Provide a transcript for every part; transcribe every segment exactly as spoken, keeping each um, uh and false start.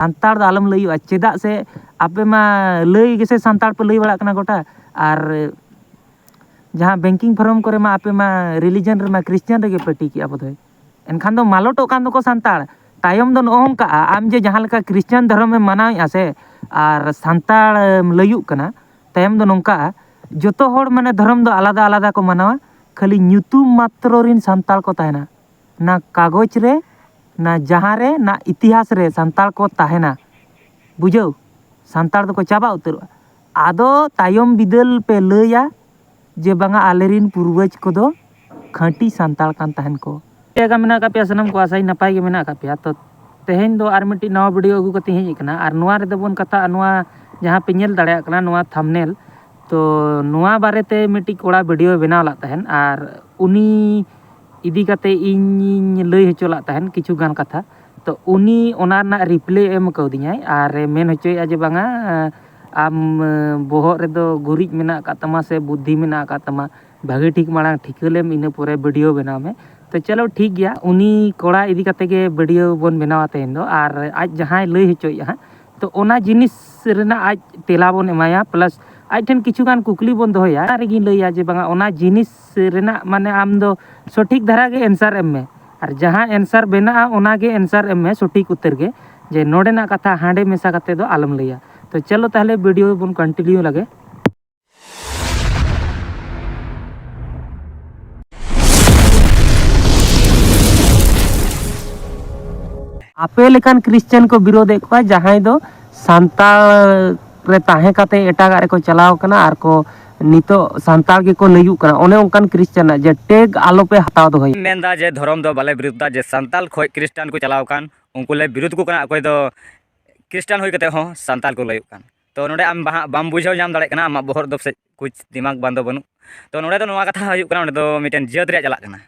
ᱥᱟᱱᱛᱟᱲ ᱫᱚ ᱟᱞᱚᱢ ᱞᱟᱹᱭᱚᱜᱼᱟ᱾ ᱪᱮᱫᱟᱜ ᱥᱮ ᱟᱯᱮ ᱢᱟ ᱞᱟᱹᱭ ᱜᱮᱥᱮ ᱥᱟᱱᱛᱟᱲ ᱯᱮ ᱞᱟᱹᱭ ᱵᱟᱲᱟᱜ ᱠᱟᱱᱟ ᱜᱚᱴᱟ, ᱟᱨ ᱡᱟᱦᱟᱸ banking form ᱠᱚᱨᱮ ᱢᱟ ᱟᱯᱮ ᱢᱟ religion ᱨᱮᱢᱟ Christian ᱨᱮᱜᱮ ᱯᱮ ᱴᱤᱠ ᱮᱜᱼᱟ ᱵᱳᱫᱷᱚᱭ᱾ ᱮᱱᱠᱷᱟᱱ ᱫᱚ ᱢᱟᱞᱚᱴᱚᱜ ᱠᱟᱱ ᱫᱚᱠᱚ ᱥᱟᱱᱛᱟᱲ᱾ ᱛᱟᱭᱚᱢ ᱫᱚ ᱱᱚᱜᱼᱚ ᱱᱚᱝᱠᱟᱜᱼᱟ, ᱟᱢ ᱡᱮ ᱡᱟᱦᱟᱸ ᱞᱮᱠᱟ Christian ᱫᱷᱚᱨᱚᱢᱮᱢ ᱢᱟᱱᱟᱣᱮᱫᱼᱟ ᱥᱮ, ᱟᱨ ᱥᱟᱱᱛᱟᱲᱮᱢ ᱞᱟᱹᱭᱩᱜ ᱠᱟᱱᱟ, ᱛᱟᱭᱚᱢ ᱫᱚ ᱱᱚᱝᱠᱟᱜᱼᱟ, ᱡᱚᱛᱚ ᱦᱚᱲ ᱢᱟᱱᱮ ᱫᱷᱚᱨᱚᱢ ᱫᱚ ᱟᱞᱟᱫᱟ ᱟᱞᱟᱫᱟ ᱠᱚ ᱢᱟᱱᱟᱣᱟ, ᱠᱷᱟᱹᱞᱤ ᱧᱩᱛᱩᱢ ᱢᱟᱛᱨᱚ ᱨᱤᱱ ᱥᱟᱱᱛᱟᱲ ᱠᱚ ᱛᱟᱦᱮᱱᱟ᱾ ᱱᱟ ᱠᱟᱜᱚᱡᱽ ᱨᱮ, ᱱᱟ ᱡᱟᱦᱟᱸ ᱨᱮ, ᱱᱟ ᱤᱛᱤᱦᱟᱥ ᱨᱮ ᱥᱟᱱᱛᱟᱲ ᱠᱚ ᱛᱟᱦᱮᱱᱟ, ᱵᱩᱡᱷᱟᱹᱣ, ᱥᱟᱱᱛᱟᱲ ᱫᱚᱠᱚ ᱪᱟᱵᱟ ᱩᱛᱟᱹᱨᱚᱜᱼᱟ᱾ ᱟᱫᱚ ᱛᱟᱭᱚᱢ ᱵᱤᱫᱟᱹᱞ ᱯᱮ ᱞᱟᱹᱭᱟ ᱡᱮ ᱵᱟᱝᱟ ᱟᱞᱮᱨᱤᱱ ᱯᱩᱨᱵᱟᱹᱡᱽ ᱠᱚᱫᱚ ᱠᱷᱟᱹᱴᱤ ᱥᱟᱱᱛᱟᱲ ᱠᱟᱱ ᱛᱟᱦᱮᱱ ᱠᱚ᱾ ᱪᱮᱫ ᱞᱮᱠᱟ ᱢᱮᱱᱟᱜ ᱟᱠᱟᱫ ᱯᱮᱭᱟ ᱥᱟᱱᱟᱢ ᱠᱚ? ᱟᱥᱟᱧ ᱱᱟᱯᱟᱭ ᱜᱮ ᱢᱮᱱᱟᱜ ᱟᱠᱟᱫ ᱯᱮᱭᱟ᱾ ᱛᱚ ᱛᱮᱦᱮᱧ ᱫᱚ ᱟᱨ ᱢᱤᱫᱴᱤᱡ ᱱᱟᱣᱟ video ᱟᱹᱜᱩ ᱠᱟᱛᱮ ᱦᱮᱡ ᱟᱠᱟᱱᱟ, ᱟᱨ ᱱᱚᱣᱟ ᱨᱮᱫᱚ ᱵᱚᱱ ᱠᱟᱛᱷᱟᱜᱼᱟ ᱱᱚᱣᱟ ᱡᱟᱦᱟᱸ ᱯᱮ ᱧᱮᱞ ᱫᱟᱲᱮᱭᱟᱜ ᱠᱟᱱᱟ, ᱱᱚᱣᱟ thumbnail᱾ ᱛᱚ ᱱᱚᱣᱟ ᱵᱟᱨᱮᱛᱮ ᱢᱤᱫᱴᱤᱡ ᱠᱚᱲᱟ video ᱵᱮᱱᱟᱣ ᱞᱮᱫ ᱛᱟᱦᱮᱱ, ᱟᱨ ᱩᱱᱤ ᱤᱫᱤ ᱠᱟᱛᱮ ᱤᱧᱤᱧ ᱞᱟᱹᱭ ᱦᱚᱪᱚ ᱞᱮᱫ ᱛᱟᱦᱮᱱ ᱠᱤᱪᱷᱩ ᱜᱟᱱ ᱠᱟᱛᱷᱟ᱾ ᱛᱚ ᱩᱱᱤ ᱚᱱᱟ ᱨᱮᱱᱟᱜ reply ᱮ ᱮᱢ ᱠᱟᱣᱫᱤᱧᱟᱭ, ᱟᱨ ᱮ ᱢᱮᱱ ᱦᱚᱪᱚᱭᱮᱫᱼᱟ ᱡᱮ ᱵᱟᱝᱟ, ᱟᱢ ᱵᱚᱦᱚᱜ ᱨᱮᱫᱚ ᱜᱩᱨᱤᱡ ᱢᱮᱱᱟᱜ ᱟᱠᱟᱫ ᱛᱟᱢᱟ ᱥᱮ ᱵᱩᱫᱽᱫᱷᱤ ᱢᱮᱱᱟᱜ ᱟᱠᱟᱫ ᱛᱟᱢᱟ, ᱵᱷᱟᱹᱜᱤ ᱴᱷᱤᱠ ᱢᱟᱲᱟᱝ ᱴᱷᱤᱠᱟᱹ ᱞᱮᱢ, ᱤᱱᱟᱹ ᱯᱚᱨᱮ video ᱵᱮᱱᱟᱣ ᱢᱮ᱾ ᱛᱚ ᱪᱚᱞᱚ ᱴᱷᱤᱠ ᱜᱮᱭᱟ, ᱩᱱᱤ ᱠᱚᱲᱟ ᱤᱫᱤ ᱠᱟᱛᱮ ᱜᱮ video ᱵᱚᱱ ᱵᱮᱱᱟᱣᱟ ᱛᱮᱦᱮᱧ ᱫᱚ, ᱟᱨ ᱟᱡ ᱡᱟᱦᱟᱸᱭ ᱞᱟᱹᱭ ᱦᱚᱪᱚᱭᱮᱫᱼᱟ ᱦᱟᱸᱜ, ᱛᱚ ᱚᱱᱟ ᱡᱤᱱᱤᱥ ᱨᱮᱱᱟᱜ ᱟᱡ ᱛᱮᱞᱟ ᱵᱚᱱ ᱮᱢᱟᱭᱟ, plus ᱟᱡ ᱴᱷᱮᱱ ᱠᱤᱪᱷᱩ ᱜᱟᱱ ᱠᱩᱠᱞᱤ ᱵᱚᱱ ᱫᱚᱦᱚᱭᱟ᱾ ᱚᱱᱟ ᱨᱮᱜᱤᱧ ᱞᱟᱹᱭᱟ ᱡᱮ ᱵᱟᱝᱟ, ᱚᱱᱟ ᱡᱤᱱᱤᱥ ᱨᱮᱱᱟᱜ ᱢᱟᱱᱮ ᱟᱢ ᱫᱚ ᱥᱚᱴᱷᱤᱠ ᱫᱷᱟᱨᱟ ᱜᱮ answer ᱮᱢ ᱢᱮ, ᱟᱨ ᱡᱟᱦᱟᱸ answer ᱵᱮᱱᱟᱜᱼᱟ ᱚᱱᱟ ᱜᱮ answer ᱮᱢ ᱢᱮ, ᱥᱚᱴᱷᱤᱠ ᱩᱛᱟᱹᱨ ᱜᱮ, ᱡᱮ ᱱᱚᱰᱮᱱᱟᱜ ᱠᱟᱛᱷᱟ ᱦᱟᱸᱰᱮ ᱢᱮᱥᱟ ᱠᱟᱛᱮ ᱫᱚ ᱟᱞᱚᱢ ᱞᱟᱹᱭᱟ᱾ ᱛᱚ ᱪᱚᱞᱚ ᱛᱟᱦᱚᱞᱮ video ᱵᱚᱱ continue ᱞᱟᱜᱮ᱾ ᱟᱯᱮ ᱞᱮᱠᱟᱱ Christian ᱠᱚ ᱵᱤᱨᱳᱫᱮᱫ ᱠᱚᱣᱟ, ᱡᱟᱦᱟᱸᱭ ᱫᱚ ᱥᱟᱱᱛᱟᱲ ᱨᱮ ᱛᱟᱦᱮᱸ ᱠᱟᱛᱮ ᱮᱴᱟᱜᱟᱜ ᱨᱮᱠᱚ ᱪᱟᱞᱟᱣ ᱠᱟᱱᱟ ᱟᱨ ᱠᱚ ᱱᱤᱛᱚᱜ ᱥᱟᱱᱛᱟᱲ ᱜᱮᱠᱚ ᱞᱟᱹᱭᱩᱜ ᱠᱟᱱᱟ᱾ ᱚᱱᱮ ᱚᱱᱠᱟᱱ Christian ᱟᱜ ᱡᱮ tag ᱟᱞᱚᱯᱮ ᱦᱟᱛᱟᱣ ᱫᱚᱦᱚᱭᱟ᱾ ᱢᱮᱱᱫᱟ ᱡᱮ ᱫᱷᱚᱨᱚᱢ ᱫᱚ ᱵᱟᱞᱮ ᱵᱤᱨᱩᱫᱷ ᱫᱟ, ᱡᱮ ᱥᱟᱱᱛᱟᱲ ᱠᱷᱚᱡ Christian ᱠᱚ ᱪᱟᱞᱟᱣ ᱠᱟᱱ ᱩᱱᱠᱩ ᱞᱮ ᱵᱤᱨᱩᱫᱷ ᱠᱚ ᱠᱟᱱᱟ, ᱚᱠᱚᱭ ᱫᱚ Christian ᱦᱩᱭ ᱠᱟᱛᱮ ᱦᱚᱸ ᱥᱟᱱᱛᱟᱲ ᱠᱚ ᱞᱟᱹᱭᱩᱜ ᱠᱟᱱ᱾ ᱛᱚ ᱱᱚᱰᱮ ᱟᱢ ᱵᱟᱦᱟ-, ᱵᱟᱢ ᱵᱩᱡᱷᱟᱹᱣ ᱧᱟᱢ ᱫᱟᱲᱮᱭᱟᱜ ᱠᱟᱱᱟ, ᱟᱢᱟᱜ ᱵᱚᱦᱚᱜ ᱨᱮᱫᱚ ᱯᱟᱥᱮᱡ ᱠᱩᱪ ᱫᱤᱢᱟᱜᱽ ᱵᱟᱝ ᱫᱚ ᱵᱟᱹᱱᱩᱜ᱾ ᱛᱚ ᱱᱚᱰᱮ ᱫᱚ ᱱᱚᱣᱟ ᱠᱟᱛᱷᱟ ᱦᱩᱭᱩᱜ ᱠᱟᱱᱟ, ᱚᱸᱰᱮ ᱫᱚ ᱢᱤᱫᱴᱮᱱ ᱡᱟᱹᱛ ᱨᱮᱭᱟᱜ ᱪᱟᱞᱟᱜ ᱠᱟᱱᱟ,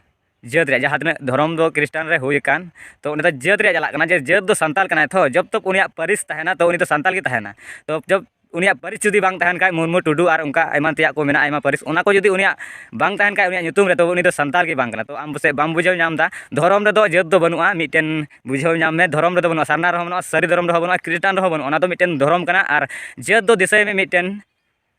ᱡᱟᱹᱛ ᱨᱮᱭᱟᱜ ᱡᱟᱦᱟᱸ ᱛᱤᱱᱟᱹᱜ ᱫᱷᱚᱨᱚᱢ ᱫᱚ Christian ᱨᱮ ᱦᱩᱭ ᱟᱠᱟᱱ, ᱛᱚ ᱚᱸᱰᱮ ᱫᱚ ᱡᱟᱹᱛ ᱨᱮᱭᱟᱜ ᱪᱟᱞᱟᱜ ᱠᱟᱱᱟ, ᱡᱮ ᱡᱟᱹᱛ ᱫᱚ ᱥᱟᱱᱛᱟᱲ ᱠᱟᱱᱟᱭ ᱛᱚ, ᱡᱚᱵ ᱛᱚᱠ ᱩᱱᱤᱭᱟᱜ ᱯᱟᱹᱨᱤᱥ ᱛᱟᱦᱮᱱᱟ ᱛᱚ ᱩᱱᱤ ᱫᱚ ᱥᱟᱱᱛᱟᱲ ᱜᱮ ᱛᱟᱦᱮᱱᱟ᱾ ᱛᱚ ᱡᱚᱵ ᱩᱱᱤᱭᱟᱜ ᱯᱟᱹᱨᱤᱥ ᱡᱩᱫᱤ ᱵᱟᱝ ᱛᱟᱦᱮᱱ ᱠᱷᱟᱡ, ᱢᱩᱨᱢᱩ, ᱴᱩᱰᱩ ᱟᱨ ᱚᱱᱠᱟ ᱮᱢᱟᱱ ᱛᱮᱭᱟᱜ ᱠᱚ ᱢᱮᱱᱟᱜᱼᱟ, ᱟᱭᱢᱟ ᱯᱟᱹᱨᱤᱥ, ᱚᱱᱟ ᱠᱚ ᱡᱩᱫᱤ ᱩᱱᱤᱭᱟᱜ ᱵᱟᱝ ᱛᱟᱦᱮᱱ ᱠᱷᱟᱡ ᱩᱱᱤᱭᱟᱜ ᱧᱩᱛᱩᱢ ᱨᱮ, ᱛᱚᱵᱮ ᱩᱱᱤ ᱫᱚ ᱥᱟᱱᱛᱟᱲ ᱜᱮ ᱵᱟᱝ ᱠᱟᱱᱟ᱾ ᱛᱚ ᱟᱢ ᱯᱟᱥᱮᱡ ᱵᱟᱢ ᱵᱩᱡᱷᱟᱹᱣ ᱧᱟᱢ ᱮᱫᱟ, ᱫᱷᱚᱨᱚᱢ ᱨᱮᱫᱚ ᱡᱟᱹᱛ ᱫᱚ ᱵᱟᱹᱱᱩᱜᱼᱟ, ᱢᱤᱫᱴᱮᱱ ᱵᱩᱡᱷᱟᱹᱣ ᱧᱟᱢ ᱢᱮ, ᱫᱷᱚᱨᱚᱢ ᱨᱮᱫᱚ ᱵᱟᱹᱱᱩᱜᱼᱟ, ᱥᱟᱨᱱᱟ ᱨᱮᱦᱚᱸ ᱵᱟᱹᱱᱩᱜᱼᱟ, ᱥᱟᱹᱨᱤ ᱫᱷᱚᱨᱚᱢ ᱨᱮᱦᱚᱸ ᱵᱟᱹᱱᱩᱜᱼᱟ, ᱠᱷᱨᱤᱥᱴᱟᱱ ᱨᱮᱦᱚᱸ ᱵᱟᱹᱱᱩᱜᱼᱟ᱾ ᱚᱱᱟ ᱫᱚ ᱢᱤᱫᱴᱮᱱ ᱫᱷᱚᱨᱚᱢ ᱠᱟᱱᱟ ᱟᱨ ᱡᱟᱹᱛ ᱫᱚ ᱫᱤᱥᱟᱹᱭ ᱢᱮ, ᱢᱤᱫᱴᱮᱱ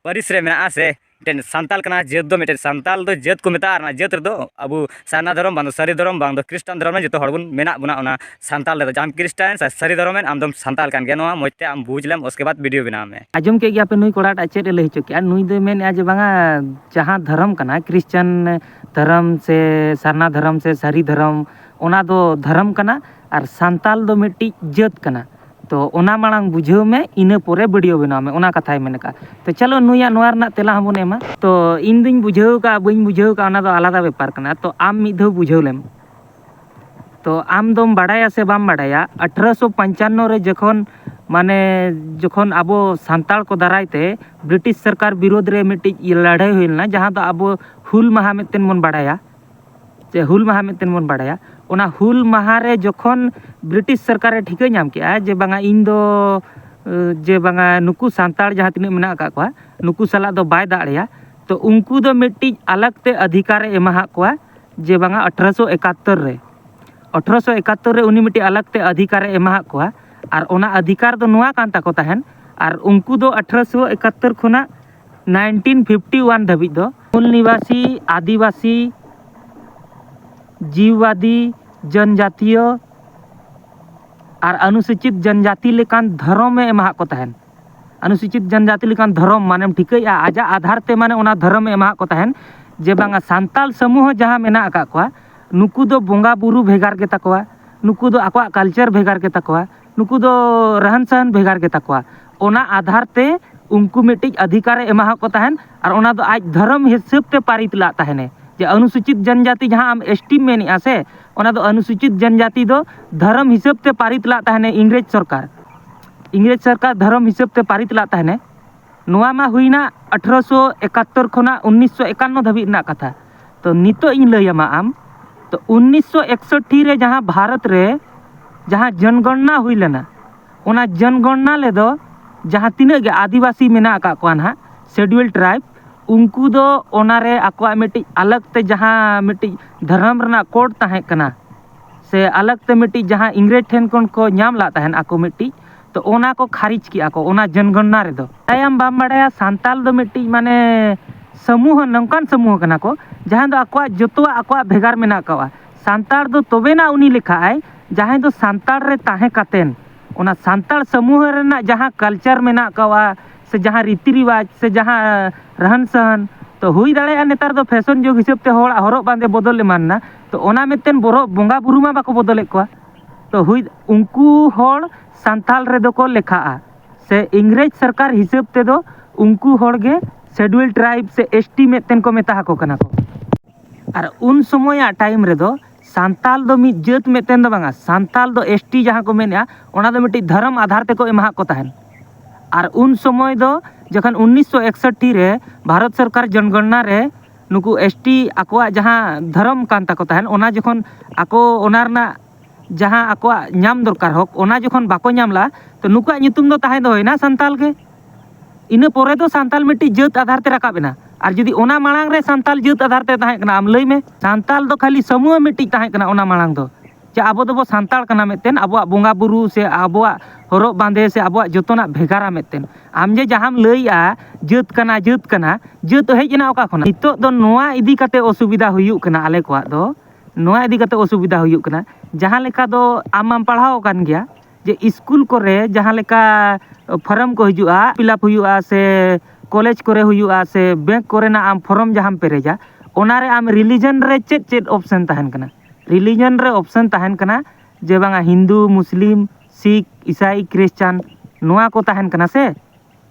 ᱯᱟᱹᱨᱤᱥ ᱨᱮ ᱢᱮᱱᱟᱜᱼᱟ ᱥᱮ ᱢᱤᱫᱴᱮᱱ ᱥᱟᱱᱛᱟᱞ ᱠᱟᱱᱟ, ᱡᱟᱹᱛ ᱫᱚ ᱢᱤᱫᱴᱮᱱ ᱥᱟᱱᱛᱟᱞ ᱫᱚ ᱡᱟᱹᱛ ᱠᱚ ᱢᱮᱛᱟᱜᱼᱟ᱾ ᱟᱨ ᱚᱱᱟ ᱡᱟᱹᱛ ᱨᱮᱫᱚ ᱟᱵᱚ ᱥᱟᱨᱱᱟ ᱫᱷᱚᱨᱚᱢ ᱵᱟᱝ ᱫᱚ ᱥᱟᱹᱨᱤ ᱫᱷᱚᱨᱚᱢ ᱵᱟᱝ ᱫᱚ ᱠᱷᱨᱤᱥᱴᱟᱱ ᱫᱷᱚᱨᱚᱢ ᱨᱮ ᱡᱚᱛᱚ ᱦᱚᱲ ᱵᱚᱱ ᱢᱮᱱᱟᱜ ᱵᱚᱱᱟ᱾ ᱚᱱᱟ ᱥᱟᱱᱛᱟᱞ ᱨᱮᱫᱚ ᱡᱟᱦᱟᱸ ᱠᱷᱨᱤᱥᱴᱟᱱ ᱥᱮ ᱥᱟᱹᱨᱤ ᱫᱷᱚᱨᱚᱢ ᱨᱮᱱ ᱟᱢ ᱫᱚᱢ ᱥᱟᱱᱛᱟᱞ ᱠᱟᱱ ᱜᱮᱭᱟ, ᱱᱚᱣᱟ ᱢᱚᱡᱽ ᱛᱮ ᱟᱢ ᱵᱩᱡᱽ ᱞᱮᱢ, ᱩᱥᱠᱮ ᱵᱟᱫᱽ ᱵᱷᱤᱰᱤᱭᱳ ᱵᱮᱱᱟᱣ ᱢᱮ᱾ ᱟᱸᱡᱚᱢ ᱠᱮᱫ ᱜᱮᱭᱟ ᱯᱮ ᱱᱩᱭ ᱠᱚᱲᱟᱴᱟᱜ ᱪᱮᱫ ᱮ ᱞᱟᱹᱭ ᱦᱚᱪᱚ ᱠᱮᱜᱼᱟ? ᱱᱩᱭ ᱫᱚᱭ ᱢᱮᱱᱮᱫᱼᱟ ᱡᱮ ᱵᱟᱝᱟ, ᱡᱟᱦᱟᱸ ᱫᱷᱚᱨᱚᱢ ᱠᱟᱱᱟ, ᱠᱷᱨᱤᱥᱴᱟᱱ ᱫᱷᱚᱨᱚᱢ ᱥᱮ ᱥᱟᱨᱱᱟ ᱫᱷᱚᱨᱚᱢ ᱥᱮ ᱥᱟᱹᱨᱤ ᱫᱷᱚᱨᱚᱢ, ᱚᱱᱟ ᱫᱚ ᱫᱷᱚᱨᱚᱢ ᱠᱟᱱᱟ, ᱟᱨ ᱥᱟᱱᱛᱟᱞ ᱫᱚ ᱢᱤᱫᱴᱤᱡ ᱡᱟᱹᱛ ᱠᱟᱱᱟ᱾ ᱛᱚ ᱚᱱᱟ ᱢᱟᱲᱟᱝ ᱵᱩᱡᱷᱟᱹᱣ ᱢᱮ, ᱤᱱᱟᱹ ᱯᱚᱨᱮ ᱵᱷᱤᱰᱤᱭᱳ ᱵᱮᱱᱟᱣ ᱢᱮ, ᱚᱱᱟ ᱠᱟᱛᱷᱟᱭ ᱢᱮᱱ ᱟᱠᱟᱫᱼᱟ᱾ ᱛᱚ ᱪᱚᱞᱚ, ᱱᱩᱭᱟᱜ ᱱᱚᱣᱟ ᱨᱮᱱᱟᱜ ᱛᱮᱞᱟ ᱦᱚᱸᱵᱚᱱ ᱮᱢᱟ᱾ ᱛᱚ ᱤᱧ ᱫᱩᱧ ᱵᱩᱡᱷᱟᱹᱣ ᱠᱟᱜᱼᱟ, ᱵᱟᱹᱧ ᱵᱩᱡᱷᱟᱹᱣ ᱠᱟᱜᱼᱟ, ᱚᱱᱟ ᱫᱚ ᱟᱞᱟᱫᱟ ᱵᱮᱯᱟᱨ ᱠᱟᱱᱟ᱾ ᱛᱚ ᱟᱢ ᱢᱤᱫ ᱫᱷᱟᱣ ᱵᱩᱡᱷᱟᱹᱣ ᱞᱮᱢ᱾ ᱛᱚ ᱟᱢ ᱫᱚᱢ ᱵᱟᱰᱟᱭᱟ ᱥᱮ ᱵᱟᱢ ᱵᱟᱰᱟᱭᱟ, ᱟᱴᱷᱨᱚᱥᱚ ᱯᱚᱧᱪᱟᱱᱱᱚ ᱨᱮ ᱡᱚᱠᱷᱚᱱ, ᱢᱟᱱᱮ, ᱡᱚᱠᱷᱚᱱ ᱟᱵᱚ ᱥᱟᱱᱛᱟᱲ ᱠᱚ ᱫᱟᱨᱟᱭ ᱛᱮ ᱵᱨᱤᱴᱤᱥ ᱥᱚᱨᱠᱟᱨ ᱵᱤᱨᱳᱫᱷ ᱨᱮ ᱢᱤᱫᱴᱤᱡ ᱞᱟᱹᱲᱦᱟᱹᱭ ᱦᱩᱭ ᱞᱮᱱᱟ, ᱡᱟᱦᱟᱸ ᱫᱚ ᱟᱵᱚ ᱦᱩᱞ ᱢᱟᱦᱟ ᱢᱮᱱᱛᱮ ᱵᱚᱱ ᱵᱟᱰᱟᱭᱟ, ᱥᱮ ᱦᱩᱞ ᱢᱟᱦᱟ ᱢᱮᱱᱛᱮ ᱵᱚᱱ ᱵᱟᱰᱟᱭᱟ, ᱚᱱᱟ ᱦᱩᱞ ᱢᱟᱦᱟ ᱨᱮ ᱡᱚᱠᱷᱚᱱ ᱵᱨᱤᱴᱤᱥ ᱥᱚᱨᱠᱟᱨᱮ ᱴᱷᱤᱠᱟᱹ ᱧᱟᱢ ᱠᱮᱜᱼᱟ ᱡᱮ ᱵᱟᱝᱟ, ᱤᱧ ᱫᱚ, ᱮ, ᱡᱮ ᱵᱟᱝᱟ, ᱱᱩᱠᱩ ᱥᱟᱱᱛᱟᱲ ᱡᱟᱦᱟᱸ ᱛᱤᱱᱟᱹᱜ ᱢᱮᱱᱟᱜ ᱟᱠᱟᱫ ᱠᱚᱣᱟ, ᱱᱩᱠᱩ ᱥᱟᱞᱟᱜ ᱫᱚ ᱵᱟᱭ ᱫᱟᱲᱮᱭᱟ, ᱛᱚ ᱩᱱᱠᱩ ᱫᱚ ᱢᱤᱫᱴᱤᱡ ᱟᱞᱟᱜᱽ ᱛᱮ ᱚᱫᱷᱤᱠᱟᱨᱮ ᱮᱢᱟᱦᱟᱫ ᱠᱚᱣᱟ, ᱡᱮ ᱵᱟᱝᱟ, ᱟᱴᱷᱨᱚᱥᱚ ᱮᱠᱟᱛᱛᱳᱨ ᱨᱮ, ᱟᱴᱷᱨᱚᱥᱚ ᱮᱠᱟᱛᱛᱳᱨ ᱨᱮ ᱩᱱᱤ ᱢᱤᱫᱴᱤᱡ ᱟᱞᱟᱜᱽ ᱛᱮ ᱚᱫᱷᱤᱠᱟᱨᱮ ᱮᱢᱟᱦᱟᱫ ᱠᱚᱣᱟ᱾ ᱟᱨ ᱚᱱᱟ ᱚᱫᱷᱤᱠᱟᱨ ᱫᱚ ᱱᱚᱣᱟ ᱠᱟᱱ ᱛᱟᱠᱚ ᱛᱟᱦᱮᱱ, ᱟᱨ ᱩᱱᱠᱩ ᱫᱚ ᱟᱴᱷᱨᱚᱥᱚ ᱮᱠᱟᱛᱛᱳᱨ ᱠᱷᱚᱱᱟᱜ ᱱᱟᱭᱤᱱᱴᱤᱱ ᱯᱷᱤᱯᱴᱤ ᱳᱣᱟᱱ ᱫᱷᱟᱹᱵᱤᱡ ᱫᱚ ᱢᱩᱞ ᱱᱤᱵᱟᱥᱤ, ᱟᱹᱫᱤᱵᱟᱹᱥᱤ, ᱡᱤᱣᱤᱵᱟᱫᱤ, ᱡᱚᱱᱡᱟᱛᱤᱭᱚ ᱟᱨ ᱚᱱᱩᱥᱩᱪᱤᱛ ᱡᱚᱱᱡᱟᱛᱤ ᱞᱮᱠᱟᱱ ᱫᱷᱚᱨᱚᱢᱮ ᱮᱢᱟᱦᱟᱫ ᱠᱚ ᱛᱟᱦᱮᱱ᱾ ᱚᱱᱩᱥᱩᱪᱤᱛ ᱡᱚᱱᱡᱟᱛᱤ ᱞᱮᱠᱟᱱ ᱫᱷᱚᱨᱚᱢ ᱢᱟᱱᱮᱢ ᱴᱷᱤᱠᱟᱹᱭᱮᱫᱼᱟ, ᱟᱡᱟᱜ ᱟᱫᱷᱟᱨ ᱛᱮ, ᱢᱟᱱᱮ, ᱚᱱᱟ ᱫᱷᱚᱨᱚᱢᱮ ᱮᱢᱟᱦᱟᱫ ᱠᱚ ᱛᱟᱦᱮᱱ, ᱡᱮ ᱵᱟᱝᱟ, ᱥᱟᱱᱛᱟᱞ ᱥᱟᱢᱩᱦᱚ ᱡᱟᱦᱟᱸ ᱢᱮᱱᱟᱜ ᱟᱠᱟᱫ ᱠᱚᱣᱟ, ᱱᱩᱠᱩ ᱫᱚ ᱵᱚᱸᱜᱟ ᱵᱩᱨᱩ ᱵᱷᱮᱜᱟᱨ ᱜᱮᱛᱟ ᱠᱚᱣᱟ, ᱱᱩᱠᱩ ᱫᱚ ᱟᱠᱚᱣᱟᱜ ᱠᱟᱞᱪᱟᱨ ᱵᱷᱮᱜᱟᱨ ᱜᱮᱛᱟ ᱠᱚᱣᱟ, ᱱᱩᱠᱩ ᱫᱚ ᱨᱟᱦᱟᱱ ᱥᱟᱦᱟᱱ ᱵᱷᱮᱜᱟᱨ ᱜᱮᱛᱟ ᱠᱚᱣᱟ᱾ ᱚᱱᱟ ᱟᱫᱷᱟᱨ ᱛᱮ ᱩᱱᱠᱩ ᱢᱤᱫᱴᱤᱡ ᱚᱫᱷᱤᱠᱟᱨᱮ ᱮᱢᱟᱦᱟᱫ ᱠᱚ ᱛᱟᱦᱮᱱ, ᱟᱨ ᱚᱱᱟ ᱫᱚ ᱟᱡ ᱫᱷᱚᱨᱚᱢ ᱦᱤᱥᱟᱹᱵ ᱛᱮ ᱯᱟᱨᱤᱛ ᱞᱟᱜ ᱛᱟᱦᱮᱱᱮ, ᱡᱮ ᱚᱱᱩᱥᱩᱪᱤᱛ ᱡᱚᱱᱡᱟᱛᱤ ᱡᱟᱦᱟᱸ ᱟᱢ ᱮᱥᱴᱤᱢ ᱢᱮᱱᱮᱜᱼᱟ ᱥᱮ, ᱚᱱᱟ ᱫᱚ ᱚᱱᱩᱥᱩᱪᱤᱛ ᱡᱚᱱᱡᱟᱛᱤ ᱫᱚ ᱫᱷᱚᱨᱚᱢ ᱦᱤᱥᱟᱹᱵ ᱛᱮ ᱯᱟᱨᱤᱛ ᱞᱟᱜ ᱛᱟᱦᱮᱱᱮ ᱤᱝᱨᱮᱡᱽ ᱥᱚᱨᱠᱟᱨ᱾ ᱤᱝᱨᱮᱡᱽ ᱥᱚᱨᱠᱟᱨ ᱫᱷᱚᱨᱚᱢ ᱦᱤᱥᱟᱹᱵ ᱛᱮ ᱯᱟᱨᱤᱛ ᱞᱟᱜ ᱛᱟᱦᱮᱱᱮ᱾ ᱱᱚᱣᱟ ᱢᱟ ᱦᱩᱭᱱᱟ ᱟᱴᱷᱨᱚᱥᱚ ᱮᱠᱟᱛᱛᱳᱨ ᱠᱷᱚᱱᱟᱜ ᱩᱱᱤᱥᱥᱚ ᱮᱠᱟᱱᱱᱚ ᱫᱷᱟᱹᱵᱤᱡ ᱨᱮᱱᱟᱜ ᱠᱟᱛᱷᱟ᱾ ᱛᱚ ᱱᱤᱛᱚᱜ ᱤᱧ ᱞᱟᱹᱭ ᱟᱢᱟ ᱟᱢ, ᱛᱚ ᱩᱱᱤᱥᱥᱚ ᱮᱠᱥᱚᱴᱴᱤ ᱨᱮ ᱡᱟᱦᱟᱸ ᱵᱷᱟᱨᱚᱛ ᱨᱮ ᱡᱟᱦᱟᱸ ᱡᱚᱱᱜᱚᱬᱱᱟ ᱦᱩᱭ ᱞᱮᱱᱟ, ᱚᱱᱟ ᱡᱚᱱᱜᱚᱬᱱᱟ ᱨᱮᱫᱚ ᱡᱟᱦᱟᱸ ᱛᱤᱱᱟᱹᱜ ᱜᱮ ᱟᱹᱫᱤᱵᱟᱹᱥᱤ ᱢᱮᱱᱟᱜ ᱟᱠᱟᱫ ᱠᱚᱣᱟ ᱱᱟᱦᱟᱜ, ᱥᱮᱰᱩᱭᱮᱞ ᱴᱨᱟᱭᱤᱵᱽ, ᱩᱱᱠᱩ ᱫᱚ ᱚᱱᱟᱨᱮ ᱟᱠᱚᱣᱟᱜ ᱢᱤᱫᱴᱤᱡ ᱟᱞᱟᱜᱽ ᱛᱮ ᱡᱟᱦᱟᱸ ᱢᱤᱫᱴᱤᱡ ᱫᱷᱚᱨᱚᱢ ᱨᱮᱱᱟᱜ ᱠᱳᱰ ᱛᱟᱦᱮᱸ ᱠᱟᱱᱟ, ᱥᱮ ᱟᱞᱟᱜᱽ ᱛᱮ ᱢᱤᱫᱴᱤᱡ ᱡᱟᱦᱟᱸ ᱤᱝᱨᱮᱡᱽ ᱴᱷᱮᱱ ᱠᱷᱚᱱ ᱠᱚ ᱧᱟᱢ ᱞᱟᱜ ᱛᱟᱦᱮᱱ ᱟᱠᱚ ᱢᱤᱫᱴᱤᱡ, ᱛᱚ ᱚᱱᱟ ᱠᱚ ᱠᱷᱟᱨᱤᱡᱽ ᱠᱮᱜᱼᱟ ᱠᱚ ᱚᱱᱟ ᱡᱚᱱᱜᱚᱱᱱᱟ ᱨᱮᱫᱚ᱾ ᱛᱟᱭᱚᱢ ᱵᱟᱢ ᱵᱟᱲᱟᱭᱟ, ᱥᱟᱱᱛᱟᱞ ᱫᱚ ᱢᱤᱫᱴᱤᱡ ᱢᱟᱱᱮ ᱥᱟᱢᱩᱦᱚ, ᱱᱚᱝᱠᱟᱱ ᱥᱟᱢᱩᱦᱚ ᱠᱟᱱᱟ ᱠᱚ ᱡᱟᱦᱟᱸ ᱫᱚ ᱟᱠᱚᱣᱟᱜ ᱡᱚᱛᱚᱣᱟᱜ ᱟᱠᱚᱣᱟᱜ ᱵᱷᱮᱜᱟᱨ ᱢᱮᱱᱟᱜ ᱟᱠᱟᱣᱟ᱾ ᱥᱟᱱᱛᱟᱲ ᱫᱚ ᱛᱚᱵᱮᱱᱟᱜ ᱩᱱᱤ ᱞᱮᱠᱷᱟᱜ ᱟᱭ ᱡᱟᱦᱟᱸᱭ ᱫᱚ ᱥᱟᱱᱛᱟᱲ ᱨᱮ ᱛᱟᱦᱮᱸ ᱠᱟᱛᱮᱱ ᱚᱱᱟ ᱥᱟᱱᱛᱟᱲ ᱥᱟᱢᱩᱦᱚ ᱨᱮᱱᱟᱜ ᱡᱟᱦᱟᱸ ᱠᱟᱞᱪᱟᱨ ᱢᱮᱱᱟᱜ ᱟᱠᱟᱣᱟ, ᱥᱮ ᱡᱟᱦᱟᱸ ᱨᱤᱛᱤ ᱨᱤᱣᱟᱡᱽ, ᱥᱮ ᱡᱟᱦᱟᱸ ᱨᱟᱦᱟᱱ ᱥᱟᱦᱟᱱ, ᱛᱚ ᱦᱩᱭ ᱫᱟᱲᱮᱭᱟᱜᱼᱟ ᱱᱮᱛᱟᱨ ᱫᱚ ᱯᱷᱮᱥᱚᱱ ᱡᱩᱜᱽ ᱦᱤᱥᱟᱹᱵ ᱛᱮ ᱦᱚᱲᱟᱜ ᱦᱚᱨᱚᱜ ᱵᱟᱸᱫᱮ ᱵᱚᱫᱚᱞ ᱮᱢᱟᱱ ᱮᱱᱟ, ᱛᱚ ᱚᱱᱟ ᱢᱤᱫᱴᱮᱱ ᱵᱚᱨᱚ ᱵᱚᱸᱜᱟ ᱵᱩᱨᱩ ᱢᱟ ᱵᱟᱠᱚ ᱵᱚᱫᱚᱞᱮᱫ ᱠᱚᱣᱟ᱾ ᱛᱚ ᱦᱩᱭ ᱩᱱᱠᱩ ᱦᱚᱲ ᱥᱟᱱᱛᱟᱞ ᱨᱮᱫᱚ ᱠᱚ ᱞᱮᱠᱷᱟᱜᱼᱟ, ᱥᱮ ᱤᱝᱨᱮᱡᱽ ᱥᱚᱨᱠᱟᱨ ᱦᱤᱥᱟᱹᱵ ᱛᱮᱫᱚ ᱩᱱᱠᱩ ᱦᱚᱲ ᱜᱮ ᱥᱮᱰᱩᱭᱮᱞ ᱴᱨᱟᱭᱤᱵᱽ ᱥᱮ ᱮᱥ ᱴᱤ ᱢᱤᱫᱴᱮᱱ ᱠᱚ ᱢᱮᱛᱟ ᱟᱠᱚ ᱠᱟᱱᱟ ᱠᱚ᱾ ᱟᱨ ᱩᱱ ᱥᱚᱢᱚᱭᱟᱜ ᱴᱟᱭᱤᱢ ᱨᱮᱫᱚ ᱥᱟᱱᱛᱟᱞ ᱫᱚ ᱢᱤᱫ ᱡᱟᱹᱛ ᱢᱤᱫᱴᱮᱱ ᱫᱚ ᱵᱟᱝᱟ, ᱥᱟᱱᱛᱟᱞ ᱫᱚ ᱮᱥ ᱴᱤ ᱡᱟᱦᱟᱸ ᱠᱚ ᱢᱮᱱᱮᱜᱼᱟ, ᱚᱱᱟ ᱫᱚ ᱢᱤᱫᱴᱤᱡ ᱫᱷᱚᱨᱚᱢ ᱟᱫᱷᱟᱨ ᱛᱮᱠᱚ ᱮᱢᱟᱦᱟᱜ ᱠᱚ ᱛᱟᱦᱮᱱ᱾ ᱟᱨ ᱩᱱ ᱥᱚᱢᱚᱭ ᱫᱚ ᱡᱚᱠᱷᱚᱱ ᱩᱱᱤᱥᱥᱚ ᱮᱠᱥᱚᱴᱴᱤ ᱨᱮ ᱵᱷᱟᱨᱚᱛ ᱥᱚᱨᱠᱟᱨ ᱡᱚᱱᱜᱚᱱᱱᱟ ᱨᱮ ᱱᱩᱠᱩ ᱮᱥ ᱴᱤ ᱟᱠᱚᱣᱟᱜ ᱡᱟᱦᱟᱸ ᱫᱷᱚᱨᱚᱢ ᱠᱟᱱ ᱛᱟᱠᱚ ᱛᱟᱦᱮᱱ, ᱚᱱᱟ ᱡᱚᱠᱷᱚᱱ ᱟᱠᱚ ᱚᱱᱟ ᱨᱮᱱᱟᱜ ᱡᱟᱦᱟᱸ ᱟᱠᱚᱣᱟᱜ ᱧᱟᱢ ᱫᱚᱨᱠᱟᱨ ᱦᱚᱠ, ᱚᱱᱟ ᱡᱚᱠᱷᱚᱱ ᱵᱟᱠᱚ ᱧᱟᱢ ᱞᱮᱜᱼᱟ, ᱛᱚ ᱱᱩᱠᱩᱣᱟᱜ ᱧᱩᱛᱩᱢ ᱫᱚ ᱛᱟᱦᱮᱸ ᱫᱚᱦᱚᱭᱮᱱᱟ ᱥᱟᱱᱛᱟᱞ ᱜᱮ᱾ ᱤᱱᱟᱹ ᱯᱚᱨᱮ ᱫᱚ ᱥᱟᱱᱛᱟᱞ ᱢᱤᱫᱴᱤᱡ ᱡᱟᱹᱛ ᱟᱫᱷᱟᱨ ᱛᱮ ᱨᱟᱠᱟᱵ ᱮᱱᱟ᱾ ᱟᱨ ᱡᱩᱫᱤ ᱚᱱᱟ ᱢᱟᱲᱟᱝ ᱨᱮ ᱥᱟᱱᱛᱟᱞ ᱡᱟᱹᱛ ᱟᱫᱷᱟᱨ ᱛᱮ ᱛᱟᱦᱮᱸ ᱠᱟᱱᱟ, ᱟᱢ ᱞᱟᱹᱭ ᱢᱮ, ᱥᱟᱱᱛᱟᱞ ᱫᱚ ᱠᱷᱟᱹᱞᱤ ᱥᱟᱢᱩᱦᱚ ᱢᱤᱫᱴᱤᱡ ᱛᱟᱦᱮᱸ ᱠᱟᱱᱟ ᱚᱱᱟ ᱢᱟᱲᱟᱝ ᱫᱚ, ᱡᱮ ᱟᱵᱚ ᱫᱚᱵᱚ ᱥᱟᱱᱛᱟᱲ ᱠᱟᱱᱟ ᱢᱤᱫᱴᱮᱱ, ᱟᱵᱚᱣᱟᱜ ᱵᱚᱸᱜᱟ ᱵᱩᱨᱩ ᱥᱮ ᱟᱵᱚᱣᱟᱜ ᱦᱚᱨᱚᱜ ᱵᱟᱸᱫᱮ ᱥᱮ ᱟᱵᱚᱣᱟᱜ ᱡᱚᱛᱚᱱᱟᱜ ᱵᱷᱮᱜᱟᱨᱟ ᱢᱤᱫᱴᱮᱱ᱾ ᱟᱢ ᱡᱮ ᱡᱟᱦᱟᱸᱢ ᱞᱟᱹᱭᱮᱜᱼᱟ ᱡᱟᱹᱛ ᱠᱟᱱᱟ, ᱡᱟᱹᱛ ᱠᱟᱱᱟ, ᱡᱟᱹᱛ ᱦᱮᱡ ᱮᱱᱟ ᱚᱠᱟ ᱠᱷᱚᱱᱟᱜ? ᱱᱤᱛᱚᱜ ᱫᱚ ᱱᱚᱣᱟ ᱤᱫᱤ ᱠᱟᱛᱮ ᱚᱥᱩᱵᱤᱫᱷᱟ ᱦᱩᱭᱩᱜ ᱠᱟᱱᱟ ᱟᱞᱮ ᱠᱚᱣᱟᱜ ᱫᱚ, ᱱᱚᱣᱟ ᱤᱫᱤ ᱠᱟᱛᱮ ᱚᱥᱩᱵᱤᱫᱷᱟ ᱦᱩᱭᱩᱜ ᱠᱟᱱᱟ᱾ ᱡᱟᱦᱟᱸ ᱞᱮᱠᱟ ᱫᱚ ᱟᱢ ᱢᱟᱢ ᱯᱟᱲᱦᱟᱣ ᱟᱠᱟᱱ ᱜᱮᱭᱟ, ᱡᱮ ᱥᱠᱩᱞ ᱠᱚᱨᱮ ᱡᱟᱦᱟᱸ ᱞᱮᱠᱟ ᱯᱷᱚᱨᱚᱢ ᱠᱚ ᱦᱤᱡᱩᱜᱼᱟ, ᱯᱷᱤᱞᱟᱯ ᱦᱩᱭᱩᱜᱼᱟ, ᱥᱮ ᱠᱚᱞᱮᱡᱽ ᱠᱚᱨᱮ ᱦᱩᱭᱩᱜᱼᱟ, ᱥᱮ ᱵᱮᱝᱠ ᱠᱚᱨᱮᱱᱟᱜ ᱟᱢ ᱯᱷᱚᱨᱚᱢ ᱡᱟᱦᱟᱸᱢ ᱯᱮᱨᱮᱡᱟ, ᱚᱱᱟᱨᱮ ᱟᱢ ᱨᱤᱞᱤᱡᱚᱱ ᱨᱮ ᱪᱮᱫ ᱪᱮᱫ ᱚᱯᱥᱮᱱ ᱛᱟᱦᱮᱱ ᱠᱟᱱᱟ? ᱨᱤᱞᱤᱡᱚᱱ ᱨᱮ ᱚᱯᱥᱮᱱ ᱛᱟᱦᱮᱱ ᱠᱟᱱᱟ ᱡᱮ ᱵᱟᱝᱟ ᱦᱤᱱᱫᱩ, ᱢᱩᱥᱞᱤᱢ, ᱥᱤᱠᱷ, ᱤᱥᱟᱭ, ᱠᱷᱨᱤᱥᱪᱟᱱ, ᱱᱚᱣᱟ ᱠᱚ ᱛᱟᱦᱮᱱ ᱠᱟᱱᱟ ᱥᱮ?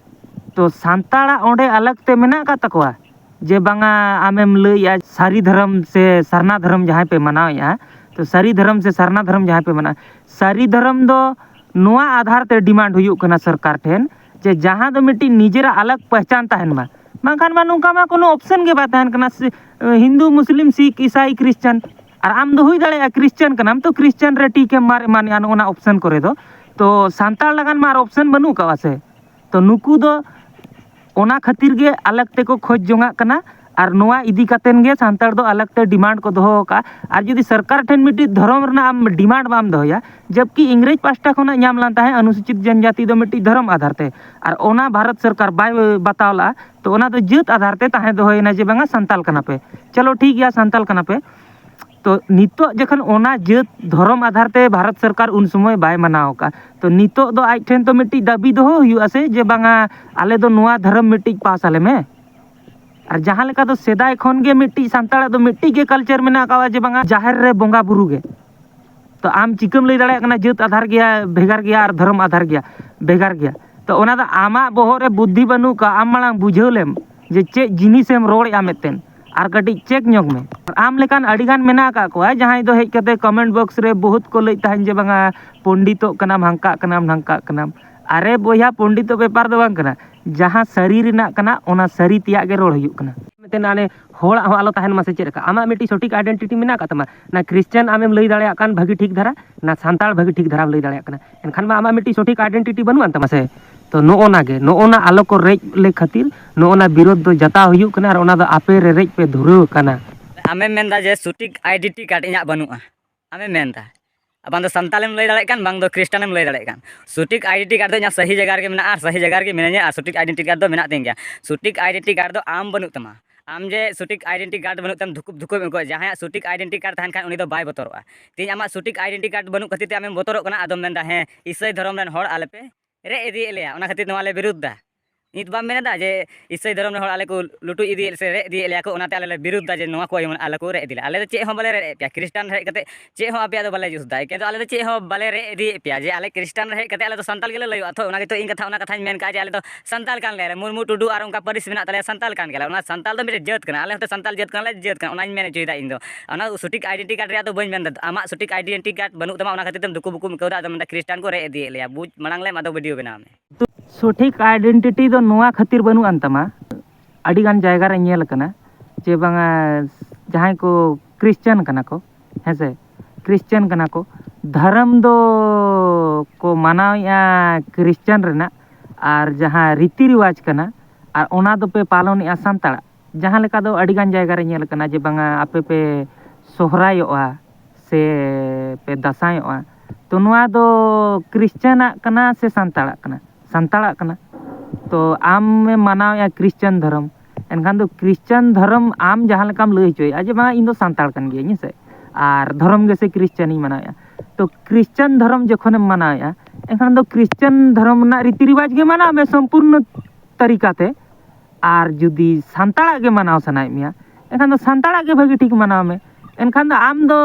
ᱛᱚ ᱥᱟᱱᱛᱟᱲᱟᱜ ᱚᱸᱰᱮ ᱟᱞᱟᱜᱽ ᱛᱮ ᱢᱮᱱᱟᱜ ᱟᱠᱟᱫ ᱛᱟᱠᱚᱣᱟ ᱡᱮ ᱵᱟᱝᱟ ᱟᱢᱮᱢ ᱞᱟᱹᱭᱮᱜᱼᱟ ᱥᱟᱹᱨᱤ ᱫᱷᱚᱨᱚᱢ ᱥᱮ ᱥᱟᱨᱱᱟ ᱫᱷᱚᱨᱚᱢ ᱡᱟᱦᱟᱸᱭ ᱯᱮ ᱢᱟᱱᱟᱣᱮᱜᱼᱟ, ᱛᱚ ᱥᱟᱹᱨᱤ ᱫᱷᱚᱨᱚᱢ ᱥᱮ ᱥᱟᱨᱱᱟ ᱫᱷᱚᱨᱚᱢ ᱡᱟᱦᱟᱸᱭ ᱯᱮ ᱢᱟᱱᱟᱣᱟ, ᱥᱟᱹᱨᱤ ᱫᱷᱚᱨᱚᱢ ᱫᱚ ᱱᱚᱣᱟ ᱟᱫᱷᱟᱨ ᱛᱮ ᱰᱤᱢᱟᱱᱰ ᱦᱩᱭᱩᱜ ᱠᱟᱱᱟ ᱥᱚᱨᱠᱟᱨ ᱴᱷᱮᱱ ᱡᱮ ᱡᱟᱦᱟᱸ ᱫᱚ ᱢᱤᱫᱴᱤᱡ ᱱᱤᱡᱮᱨᱟᱜ ᱟᱞᱟᱜᱽ ᱯᱮᱦᱪᱟᱱ ᱛᱟᱦᱮᱱ ᱢᱟ, ᱵᱟᱝᱠᱷᱟᱱ ᱢᱟ ᱱᱚᱝᱠᱟ ᱢᱟ ᱠᱳᱱᱳ ᱚᱯᱥᱮᱱ ᱜᱮ ᱵᱟᱭ ᱛᱟᱦᱮᱱ ᱠᱟᱱᱟ᱾ ᱥᱮ, ᱦᱤᱱᱫᱩ, ᱢᱩᱥᱞᱤᱢ, ᱥᱤᱠᱷ, ᱤᱥᱟᱭ, ᱠᱷᱨᱤᱥᱪᱟᱱ, ᱟᱨ ᱟᱢ ᱫᱚ ᱦᱩᱭ ᱫᱟᱲᱮᱭᱟᱜᱼᱟ ᱠᱷᱨᱤᱥᱪᱟᱱ ᱠᱟᱱᱟᱢ, ᱛᱚ ᱠᱷᱨᱤᱥᱪᱟᱱ ᱨᱮ ᱴᱤᱠ ᱮᱢ ᱢᱟᱨ ᱮᱢᱟᱱᱮᱜᱼᱟ ᱱᱚᱜᱼᱚ ᱱᱟ ᱚᱯᱥᱮᱱ ᱠᱚᱨᱮ ᱫᱚ᱾ ᱛᱚ ᱥᱟᱱᱛᱟᱲ ᱞᱟᱜᱟᱱ ᱢᱟ ᱟᱨ ᱚᱯᱥᱮᱱ ᱵᱟᱹᱱᱩᱜ ᱟᱠᱟᱫᱼᱟ ᱥᱮ᱾ ᱛᱚ ᱱᱩᱠᱩ ᱫᱚ ᱚᱱᱟ ᱠᱷᱟᱹᱛᱤᱨ ᱜᱮ ᱟᱞᱟᱜᱽ ᱛᱮᱠᱚ ᱠᱷᱚᱡᱽ ᱡᱚᱝᱟᱜ ᱠᱟᱱᱟ᱾ ᱟᱨ ᱱᱚᱣᱟ ᱤᱫᱤ ᱠᱟᱛᱮᱱ ᱜᱮ ᱥᱟᱱᱛᱟᱲ ᱫᱚ ᱟᱞᱟᱜᱽ ᱛᱮ ᱰᱤᱢᱟᱱᱰ ᱠᱚ ᱫᱚᱦᱚ ᱟᱠᱟᱫᱼᱟ᱾ ᱟᱨ ᱡᱩᱫᱤ ᱥᱚᱨᱠᱟᱨ ᱴᱷᱮᱱ ᱢᱤᱫᱴᱤᱡ ᱫᱷᱚᱨᱚᱢ ᱨᱮᱱᱟᱜ ᱟᱢ ᱰᱤᱢᱟᱱᱰ ᱵᱟᱢ ᱫᱚᱦᱚᱭᱟ, ᱡᱚᱵᱠᱤ ᱤᱝᱨᱮᱡᱽ ᱯᱟᱦᱴᱟ ᱠᱷᱚᱱᱟᱜ ᱧᱟᱢ ᱞᱮᱱ ᱛᱟᱦᱮᱸᱫ ᱚᱱᱩᱥᱩᱪᱤᱛ ᱡᱚᱱᱡᱟᱛᱤ ᱫᱚ ᱢᱤᱫᱴᱤᱡ ᱫᱷᱚᱨᱚᱢ ᱟᱫᱷᱟᱨ ᱛᱮ, ᱟᱨ ᱚᱱᱟ ᱵᱷᱟᱨᱚᱛ ᱥᱚᱨᱠᱟᱨ ᱵᱟᱭ ᱵᱟᱛᱟᱣ ᱞᱮᱫᱼᱟ, ᱛᱚ ᱚᱱᱟ ᱫᱚ ᱡᱟᱹᱛ ᱟᱫᱷᱟᱨ ᱛᱮ ᱛᱟᱦᱮᱸ ᱫᱚᱦᱚᱭᱮᱱᱟ ᱡᱮ ᱵᱟᱝᱟ ᱥᱟᱱᱛᱟᱞ ᱠᱟᱱᱟ ᱯᱮ, ᱪᱚᱞᱚ ᱴᱷᱤᱠ ᱜᱮᱭᱟ ᱥᱟᱱᱛᱟᱞ ᱠᱟᱱᱟ ᱯᱮ᱾ ᱛᱚ ᱱᱤᱛᱚᱜ ᱡᱚᱠᱷᱚᱱ ᱚᱱᱟ ᱡᱟᱹᱛ ᱫᱷᱚᱨᱚᱢ ᱟᱫᱷᱟᱨ ᱛᱮ ᱵᱷᱟᱨᱚᱛ ᱥᱚᱨᱠᱟᱨ ᱩᱱ ᱥᱚᱢᱚᱭ ᱵᱟᱭ ᱢᱟᱱᱟᱣ ᱟᱠᱟᱫᱼᱟ, ᱛᱚ ᱱᱤᱛᱚᱜ ᱫᱚ ᱟᱡ ᱴᱷᱮᱱ ᱛᱚ ᱢᱤᱫᱴᱤᱡ ᱫᱟᱹᱵᱤ ᱫᱚᱦᱚ ᱦᱩᱭᱩᱜᱼᱟ ᱥᱮ ᱡᱮ ᱵᱟᱝᱟ ᱟᱞᱮ ᱫᱚ ᱱᱚᱣᱟ ᱫᱷᱚᱨᱚᱢ ᱢᱤᱫᱴᱤᱡ ᱯᱟᱥ ᱟᱞᱮ ᱢᱮ᱾ ᱟᱨ ᱡᱟᱦᱟᱸ ᱞᱮᱠᱟ ᱫᱚ ᱥᱮᱫᱟᱭ ᱠᱷᱚᱱ ᱜᱮ ᱢᱤᱫᱴᱤᱡ ᱥᱟᱱᱛᱟᱲᱟᱜ ᱫᱚ ᱢᱤᱫᱴᱤᱡ ᱜᱮ ᱠᱟᱞᱪᱟᱨ ᱢᱮᱱᱟᱜ ᱟᱠᱟᱫᱼᱟ ᱡᱮ ᱵᱟᱝᱟ ᱡᱟᱦᱮᱨ ᱨᱮ ᱵᱚᱸᱜᱟ ᱵᱩᱨᱩ ᱜᱮ᱾ ᱛᱚ ᱟᱢ ᱪᱤᱠᱟᱹᱢ ᱞᱟᱹᱭ ᱫᱟᱲᱮᱭᱟᱜ ᱠᱟᱱᱟ ᱡᱟᱹᱛ ᱟᱫᱷᱟᱨ ᱜᱮᱭᱟ ᱵᱷᱮᱜᱟᱨ ᱜᱮᱭᱟ ᱟᱨ ᱫᱷᱚᱨᱚᱢ ᱟᱫᱷᱟᱨ ᱜᱮᱭᱟ ᱵᱷᱮᱜᱟᱨ ᱜᱮᱭᱟ? ᱛᱚ ᱚᱱᱟ ᱫᱚ ᱟᱢᱟᱜ ᱵᱚᱦᱚᱜ ᱨᱮ ᱵᱩᱫᱽᱫᱷᱤ ᱵᱟᱹᱱᱩᱜ ᱠᱟᱜᱼᱟ, ᱟᱢ ᱢᱟᱲᱟᱝ ᱵᱩᱡᱷᱟᱹᱣ ᱞᱮᱢ ᱡᱮ ᱪᱮᱫ ᱡᱤᱱᱤᱥᱮᱢ ᱨᱚᱲᱮᱫᱼᱟ ᱢᱤᱫᱴᱮᱱ, ᱟᱨ ᱠᱟᱹᱴᱤᱡ ᱪᱮᱠ ᱧᱚᱜᱽ ᱢᱮ᱾ ᱟᱢ ᱞᱮᱠᱟᱱ ᱟᱹᱰᱤᱜᱟᱱ ᱢᱮᱱᱟᱜ ᱟᱠᱟᱫ ᱠᱚᱣᱟ ᱡᱟᱦᱟᱸᱭ ᱫᱚ ᱦᱮᱡ ᱠᱟᱛᱮ ᱠᱚᱢᱮᱱᱴ ᱵᱚᱠᱥ ᱨᱮ ᱵᱚᱦᱩᱛ ᱠᱚ ᱞᱟᱹᱭ ᱛᱟᱦᱮᱱ ᱡᱮ ᱵᱟᱝᱟ ᱯᱚᱱᱰᱤᱛᱚᱜ ᱠᱟᱱᱟᱢ, ᱦᱟᱝᱠᱟᱜ ᱠᱟᱱᱟᱢ, ᱱᱷᱟᱝᱠᱟᱜ ᱠᱟᱱᱟᱢ᱾ ᱟᱨᱮ ᱵᱚᱭᱦᱟ, ᱯᱚᱱᱰᱤᱛᱚᱜ ᱵᱮᱯᱟᱨ ᱫᱚ ᱵᱟᱝ ᱠᱟᱱᱟ, ᱡᱟᱦᱟᱸ ᱥᱟᱹᱨᱤ ᱨᱮᱱᱟᱜ ᱠᱟᱱᱟ ᱚᱱᱟ ᱥᱟᱹᱨᱤ ᱛᱮᱭᱟᱜ ᱜᱮ ᱨᱚᱲ ᱦᱩᱭᱩᱜ ᱠᱟᱱᱟ᱾ ᱢᱤᱫᱴᱮᱱ ᱟᱱᱮ ᱦᱚᱲᱟᱜ ᱦᱚᱸ ᱟᱞᱚ ᱛᱟᱦᱮᱱ ᱢᱟ ᱥᱮ ᱪᱮᱫ ᱞᱮᱠᱟ? ᱟᱢᱟᱜ ᱢᱤᱫᱴᱤᱡ ᱥᱚᱴᱷᱤᱠ ᱟᱭᱰᱮᱱᱴᱤᱴᱤ ᱢᱮᱱᱟᱜ ᱟᱠᱟᱫ ᱛᱟᱢᱟ᱾ ᱱᱟ ᱠᱷᱨᱤᱥᱪᱟᱱ ᱟᱢᱮᱢ ᱞᱟᱹᱭ ᱫᱟᱲᱮᱭᱟᱜ ᱠᱟᱱ ᱵᱷᱟᱹᱜᱤ ᱴᱷᱤᱠ ᱫᱷᱟᱨᱟ, ᱱᱟ ᱥᱟᱱᱛᱟᱲ ᱵᱷᱟᱹᱜᱤ ᱴᱷᱤᱠ ᱫᱷᱟᱨᱟᱢ ᱞᱟᱹᱭ ᱫᱟᱲᱮᱭᱟᱜ ᱠᱟᱱᱟ, ᱮᱱᱠᱷᱟᱱ ᱢᱟ ᱟᱢᱟᱜ ᱢᱤᱫᱴᱤᱡ ᱥᱚᱴᱷᱤᱠ ᱟᱭᱰᱮᱱᱴᱤᱴᱤ ᱵᱟᱹᱱᱩᱜ ᱟᱱ ᱛᱟᱢᱟ ᱥᱮ᱾ ᱛᱚ ᱱᱚᱜᱼᱚ ᱱᱟ ᱜᱮ, ᱱᱚᱜᱼᱚ ᱱᱟ ᱟᱞᱚ ᱠᱚ ᱨᱮᱡ ᱞᱮ ᱠᱷᱟᱹᱛᱤᱨ ᱱᱚᱜᱼᱚ ᱱᱟ ᱵᱤᱨᱳᱫᱷ ᱫᱚ ᱡᱟᱛᱟᱣ ᱦᱩᱭᱩᱜ ᱠᱟᱱᱟ ᱟᱨ ᱚᱱᱟ ᱫᱚ ᱟᱯᱮ ᱨᱮ ᱨᱮᱡ ᱯᱮ ᱫᱷᱩᱨᱟᱹᱣ ᱠᱟᱱᱟ᱾ ᱟᱢᱮᱢ ᱢᱮᱱᱫᱟ ᱡᱮ ᱥᱚᱴᱷᱤᱠ ᱟᱭᱰᱮᱱᱴᱤ ᱠᱟᱨᱰ ᱤᱧᱟᱹᱜ ᱵᱟᱹᱱᱩᱜᱼᱟ, ᱟᱢᱮᱢ ᱢᱮᱱᱫᱟ, ᱵᱟᱝ ᱫᱚ ᱥᱟᱱᱛᱟᱞᱮᱢ ᱞᱟᱹᱭ ᱫᱟᱲᱮᱭᱟᱜ ᱠᱟᱱ, ᱵᱟᱝ ᱫᱚ ᱠᱷᱨᱤᱥᱴᱟᱱᱮᱢ ᱞᱟᱹᱭ ᱫᱟᱲᱮᱭᱟᱜ ᱠᱟᱱ᱾ ᱥᱚᱴᱷᱤᱠ ᱟᱭᱰᱮᱱᱴᱤ ᱠᱟᱨᱰ ᱫᱚ ᱤᱧᱟᱹᱜ ᱥᱟᱹᱦᱤ ᱡᱟᱭᱜᱟ ᱨᱮᱜᱮ ᱢᱮᱱᱟᱜᱼᱟ ᱟᱨ ᱥᱟᱹᱦᱤ ᱡᱟᱭᱜᱟ ᱨᱮᱜᱮ ᱢᱤᱱᱟᱹᱧᱟ ᱟᱨ ᱥᱚᱴᱷᱤᱠ ᱟᱭᱰᱮᱱᱴᱤ ᱠᱟᱨᱰ ᱫᱚ ᱢᱮᱱᱟᱜ ᱛᱤᱧ ᱜᱮᱭᱟ᱾ ᱥᱚᱴᱷᱤᱠ ᱟᱭᱰᱮᱱᱴᱤ ᱠᱟᱨᱰ ᱫᱚ ᱟᱢ ᱵᱟᱹᱱᱩᱜ ᱛᱟᱢᱟ᱾ ᱟᱢ ᱡᱮ ᱥᱚᱴᱷᱤᱠ ᱟᱭᱰᱮᱱᱴᱤ ᱠᱟᱨᱰ ᱵᱟᱹᱱᱩᱜ ᱛᱟᱢ, ᱫᱷᱩᱠᱩᱯ ᱫᱷᱩᱠᱩᱯ ᱮᱢ ᱟᱹᱭᱠᱟᱹᱣᱟ, ᱡᱟᱦᱟᱸᱭᱟᱜ ᱥᱚᱴᱷᱤᱠ ᱟᱭᱰᱮᱱᱴᱤ ᱠᱟᱨᱰ ᱛᱟᱦᱮᱱ ᱠᱷᱟᱱ ᱩᱱᱤ ᱫᱚ ᱵᱟᱭ ᱵᱚᱛᱚᱨᱚᱜᱼᱟ᱾ ᱛᱮᱦᱮᱧ ᱟᱢᱟᱜ ᱥᱚᱴᱷᱤᱠ ᱟᱭᱰᱮᱱᱴᱤ ᱠᱟᱨᱰ ᱵᱟᱹᱱᱩᱜ ᱠᱷᱟᱹᱛᱤᱨ ᱛᱮ ᱟᱢᱮᱢ ᱵᱚᱛᱚᱨᱚᱜ ᱠᱟᱱᱟ, ᱟᱫᱚᱢ ᱢᱮᱱᱫᱟ, "ᱦᱮᱸ, ᱤᱥᱟᱹᱭ ᱫᱷᱚᱨᱚᱢ ᱨᱮᱱ ᱦᱚᱲ ᱟᱞᱮ ᱯᱮ ᱨᱮᱡ ᱤᱫᱤᱭᱮᱫ ᱞᱮᱭᱟ, ᱚᱱᱟ ᱠᱷᱟᱹᱛᱤᱨ ᱱᱚᱣᱟ ᱞᱮ ᱵᱤᱨᱩᱫᱷ ᱫᱟ᱾" ᱱᱤᱛ ᱵᱟᱢ ᱢᱮᱱ ᱮᱫᱟ ᱡᱮ ᱤᱥᱟᱹᱭ ᱫᱷᱚᱨᱚᱢ ᱨᱮᱱ ᱦᱚᱲ ᱟᱞᱮ ᱠᱚ ᱞᱩᱴᱩᱡ ᱤᱫᱤᱭᱮᱫ ᱥᱮ ᱨᱮᱡ ᱤᱫᱤᱭᱮᱫ ᱞᱮᱭᱟ ᱠᱚ, ᱚᱱᱟᱛᱮ ᱟᱞᱮ ᱞᱮ ᱵᱤᱨᱩᱫᱷ ᱫᱟ ᱡᱮ ᱱᱚᱣᱟ ᱠᱚ ᱡᱮᱢᱚᱱ ᱟᱞᱮ ᱠᱚ ᱨᱮᱡ ᱤᱫᱤ ᱞᱮᱭᱟ᱾ ᱟᱞᱮ ᱫᱚ ᱪᱮᱫ ᱦᱚᱸ ᱵᱟᱞᱮ ᱨᱮᱡ ᱮᱫ ᱯᱮᱭᱟ, ᱠᱷᱨᱤᱥᱴᱟᱱ ᱨᱮ ᱦᱮᱡ ᱠᱟᱛᱮ ᱪᱮᱫ ᱦᱚᱸ ᱟᱯᱮᱭᱟᱜ ᱫᱚ ᱵᱟᱞᱮ ᱡᱩᱥ ᱫᱟ, ᱮᱠᱮᱱ ᱫᱚ ᱟᱞᱮ ᱫᱚ ᱪᱮᱫ ᱦᱚᱸ ᱵᱟᱞᱮ ᱨᱮᱡ ᱤᱫᱤᱭᱮᱫ ᱯᱮᱭᱟ ᱡᱮ ᱟᱞᱮ ᱠᱷᱨᱤᱥᱴᱟᱱ ᱨᱮ ᱦᱮᱡ ᱠᱟᱛᱮ ᱟᱞᱮ ᱫᱚ ᱥᱟᱱᱛᱟᱲ ᱜᱮᱞᱮ ᱞᱟᱹᱭᱚᱜᱼᱟ᱾ ᱛᱷᱚ, ᱚᱱᱟ ᱜᱮᱛᱚ ᱤᱧ ᱠᱟᱛᱷᱟ, ᱚᱱᱟ ᱠᱟᱛᱷᱟᱧ ᱢᱮᱱ ᱠᱟᱜᱼᱟ ᱡᱮ ᱟᱞᱮ ᱫᱚ ᱥᱟᱱᱛᱟᱲ ᱠᱟᱱ ᱜᱮᱭᱟᱞᱮ, ᱢᱩᱨᱢᱩ, ᱴᱩᱰᱩ ᱟᱨ ᱚᱱᱠᱟ ᱯᱟᱹᱨᱤᱥ ᱢᱮᱱᱟᱜ ᱛᱟᱞᱮᱭᱟ, ᱥᱟᱱᱛᱟᱲ ᱠᱟᱱ ᱜᱮᱭᱟᱞᱮ᱾ ᱚᱱᱟ ᱥᱟᱱᱛᱟᱲ ᱫᱚ ᱢᱤᱫᱴᱮᱡ ᱡᱟᱹᱛ ᱠᱟᱱᱟ, ᱟᱞᱮ ᱦᱚᱸᱛᱚ ᱥᱟᱱᱛᱟᱲ ᱡᱟᱹᱛ ᱠᱟᱱᱟᱞᱮ, ᱡᱟᱹᱛ ᱠᱟᱱᱟ, ᱚᱱᱟᱧ ᱢᱮᱱ ᱦᱚᱪᱚᱭᱮᱫᱟ ᱤᱧ ᱫᱚ᱾ ᱚᱱᱟ ᱥᱚᱴᱷᱤᱠ ᱟᱭᱰᱮᱱᱴᱤ ᱠᱟᱨᱰ ᱨᱮᱭᱟᱜ ᱫᱚ ᱵᱟᱹᱧ ᱢᱮᱱᱫᱟ, ᱟᱢᱟᱜ ᱥᱚᱴᱷᱤᱠ ᱟᱭᱰᱮᱱᱴᱤ ᱠᱟᱨᱰ ᱵᱟᱹᱱᱩᱜ ᱛᱟᱢᱟ, ᱚᱱᱟ ᱠᱷᱟᱹᱛᱤᱨ ᱛᱮᱢ ᱫᱩᱠᱩ ᱵᱩᱠᱩᱢ ᱟᱹᱭᱠᱟᱹᱣ ᱮᱫᱟ, ᱟᱫᱚᱢ ᱢᱮᱱᱫᱟ ᱠᱷᱨᱤᱥᱴᱟᱱ ᱠᱚ ᱨᱮᱡ ᱤᱫᱤᱭᱮᱫ ᱞᱮᱭᱟ᱾ ᱵᱩᱡᱽ ᱢᱟᱲᱟᱝ ᱞᱮᱢ, ᱟᱫᱚ ᱵᱷᱤᱰᱤᱭᱳ ᱵᱮᱱᱟᱣ ᱢᱮ᱾ ᱥᱚᱴᱷᱤᱠ ᱟᱭᱰᱮᱱᱴᱤᱴᱤ ᱫᱚ ᱱᱚᱣᱟ ᱠᱷᱟᱹᱛᱤᱨ ᱵᱟᱹᱱᱩᱜ ᱟᱱ ᱛᱟᱢᱟ, ᱟᱹᱰᱤᱜᱟᱱ ᱡᱟᱭᱜᱟ ᱨᱮ ᱧᱮᱞ ᱟᱠᱟᱱᱟ ᱡᱮ ᱵᱟᱝᱟ ᱡᱟᱦᱟᱸᱭ ᱠᱚ ᱠᱷᱨᱤᱥᱪᱟᱱ ᱠᱟᱱᱟ ᱠᱚ, ᱦᱮᱸ ᱥᱮ, ᱠᱷᱨᱤᱥᱪᱟᱱ ᱠᱟᱱᱟ ᱠᱚ, ᱫᱷᱚᱨᱚᱢ ᱫᱚ ᱠᱚ ᱢᱟᱱᱟᱣᱮᱫᱼᱟ ᱠᱷᱨᱤᱥᱪᱟᱱ ᱨᱮᱱᱟᱜ, ᱟᱨ ᱡᱟᱦᱟᱸ ᱨᱤᱛᱤ ᱨᱮᱣᱟᱡᱽ ᱠᱟᱱᱟ, ᱟᱨ ᱚᱱᱟ ᱫᱚᱯᱮ ᱯᱟᱞᱚᱱᱮᱜᱼᱟ ᱥᱟᱱᱛᱟᱲᱟᱜ᱾ ᱡᱟᱦᱟᱸ ᱞᱮᱠᱟ ᱫᱚ ᱟᱹᱰᱤᱜᱟᱱ ᱡᱟᱭᱜᱟ ᱨᱮ ᱧᱮᱞ ᱠᱟᱱᱟ ᱡᱮ ᱵᱟᱝᱟ ᱟᱯᱮ ᱯᱮ ᱥᱚᱦᱨᱟᱭᱚᱜᱼᱟ ᱥᱮ ᱯᱮ ᱫᱟᱸᱥᱟᱭᱚᱜᱼᱟ, ᱛᱚ ᱱᱚᱣᱟ ᱫᱚ ᱠᱷᱨᱤᱥᱪᱟᱱᱟᱜ ᱠᱟᱱᱟ ᱥᱮ ᱥᱟᱱᱛᱟᱲᱟᱜ ᱠᱟᱱᱟ? ᱥᱟᱱᱛᱟᱲᱟᱜ ᱠᱟᱱᱟ᱾ ᱛᱚ ᱟᱢᱮᱢ ᱢᱟᱱᱟᱣᱮᱜᱼᱟ ᱠᱷᱨᱤᱥᱪᱟᱱ ᱫᱷᱚᱨᱚᱢ, ᱮᱱᱠᱷᱟᱱ ᱫᱚ ᱠᱷᱨᱤᱥᱪᱟᱱ ᱫᱷᱚᱨᱚᱢ ᱟᱢ ᱡᱟᱦᱟᱸ ᱞᱮᱠᱟᱢ ᱞᱟᱹᱭ ᱦᱚᱪᱚᱭᱮᱫᱼᱟ ᱡᱮ ᱵᱟᱝᱟ ᱤᱧ ᱫᱚ ᱥᱟᱱᱛᱟᱲ ᱠᱟᱱ ᱜᱤᱭᱟᱹᱧ, ᱦᱮᱸ ᱥᱮ, ᱟᱨ ᱫᱷᱚᱨᱚᱢ ᱜᱮᱥᱮ ᱠᱷᱨᱤᱥᱪᱟᱱᱤᱧ ᱢᱟᱱᱟᱣᱮᱫᱼᱟ, ᱛᱚ ᱠᱷᱨᱤᱥᱪᱟᱱ ᱫᱷᱚᱨᱚᱢ ᱡᱚᱠᱷᱚᱱᱮᱢ ᱢᱟᱱᱟᱣᱮᱫᱼᱟ, ᱮᱱᱠᱷᱟᱱ ᱫᱚ ᱠᱷᱨᱤᱥᱪᱟᱱ ᱫᱷᱚᱨᱚᱢ ᱨᱮᱱᱟᱜ ᱨᱤᱛᱤ ᱨᱮᱣᱟᱡᱽ ᱜᱮ ᱢᱟᱱᱟᱣ ᱢᱮ ᱥᱚᱢᱯᱩᱨᱱᱚ ᱛᱟᱹᱨᱤᱠᱟᱛᱮ᱾ ᱟᱨ ᱡᱩᱫᱤ ᱥᱟᱱᱛᱟᱲᱟᱜ ᱜᱮ ᱢᱟᱱᱟᱣ ᱥᱟᱱᱟᱭᱮᱫ ᱢᱮᱭᱟ, ᱮᱱᱠᱷᱟᱱ ᱫᱚ ᱥᱟᱱᱛᱟᱲᱟᱜ ᱜᱮ ᱵᱷᱟᱹᱜᱤ ᱴᱷᱤᱠ ᱢᱟᱱᱟᱣ ᱢᱮ᱾ ᱮᱱᱠᱷᱟᱱ ᱫᱚ ᱟᱢ ᱫᱚ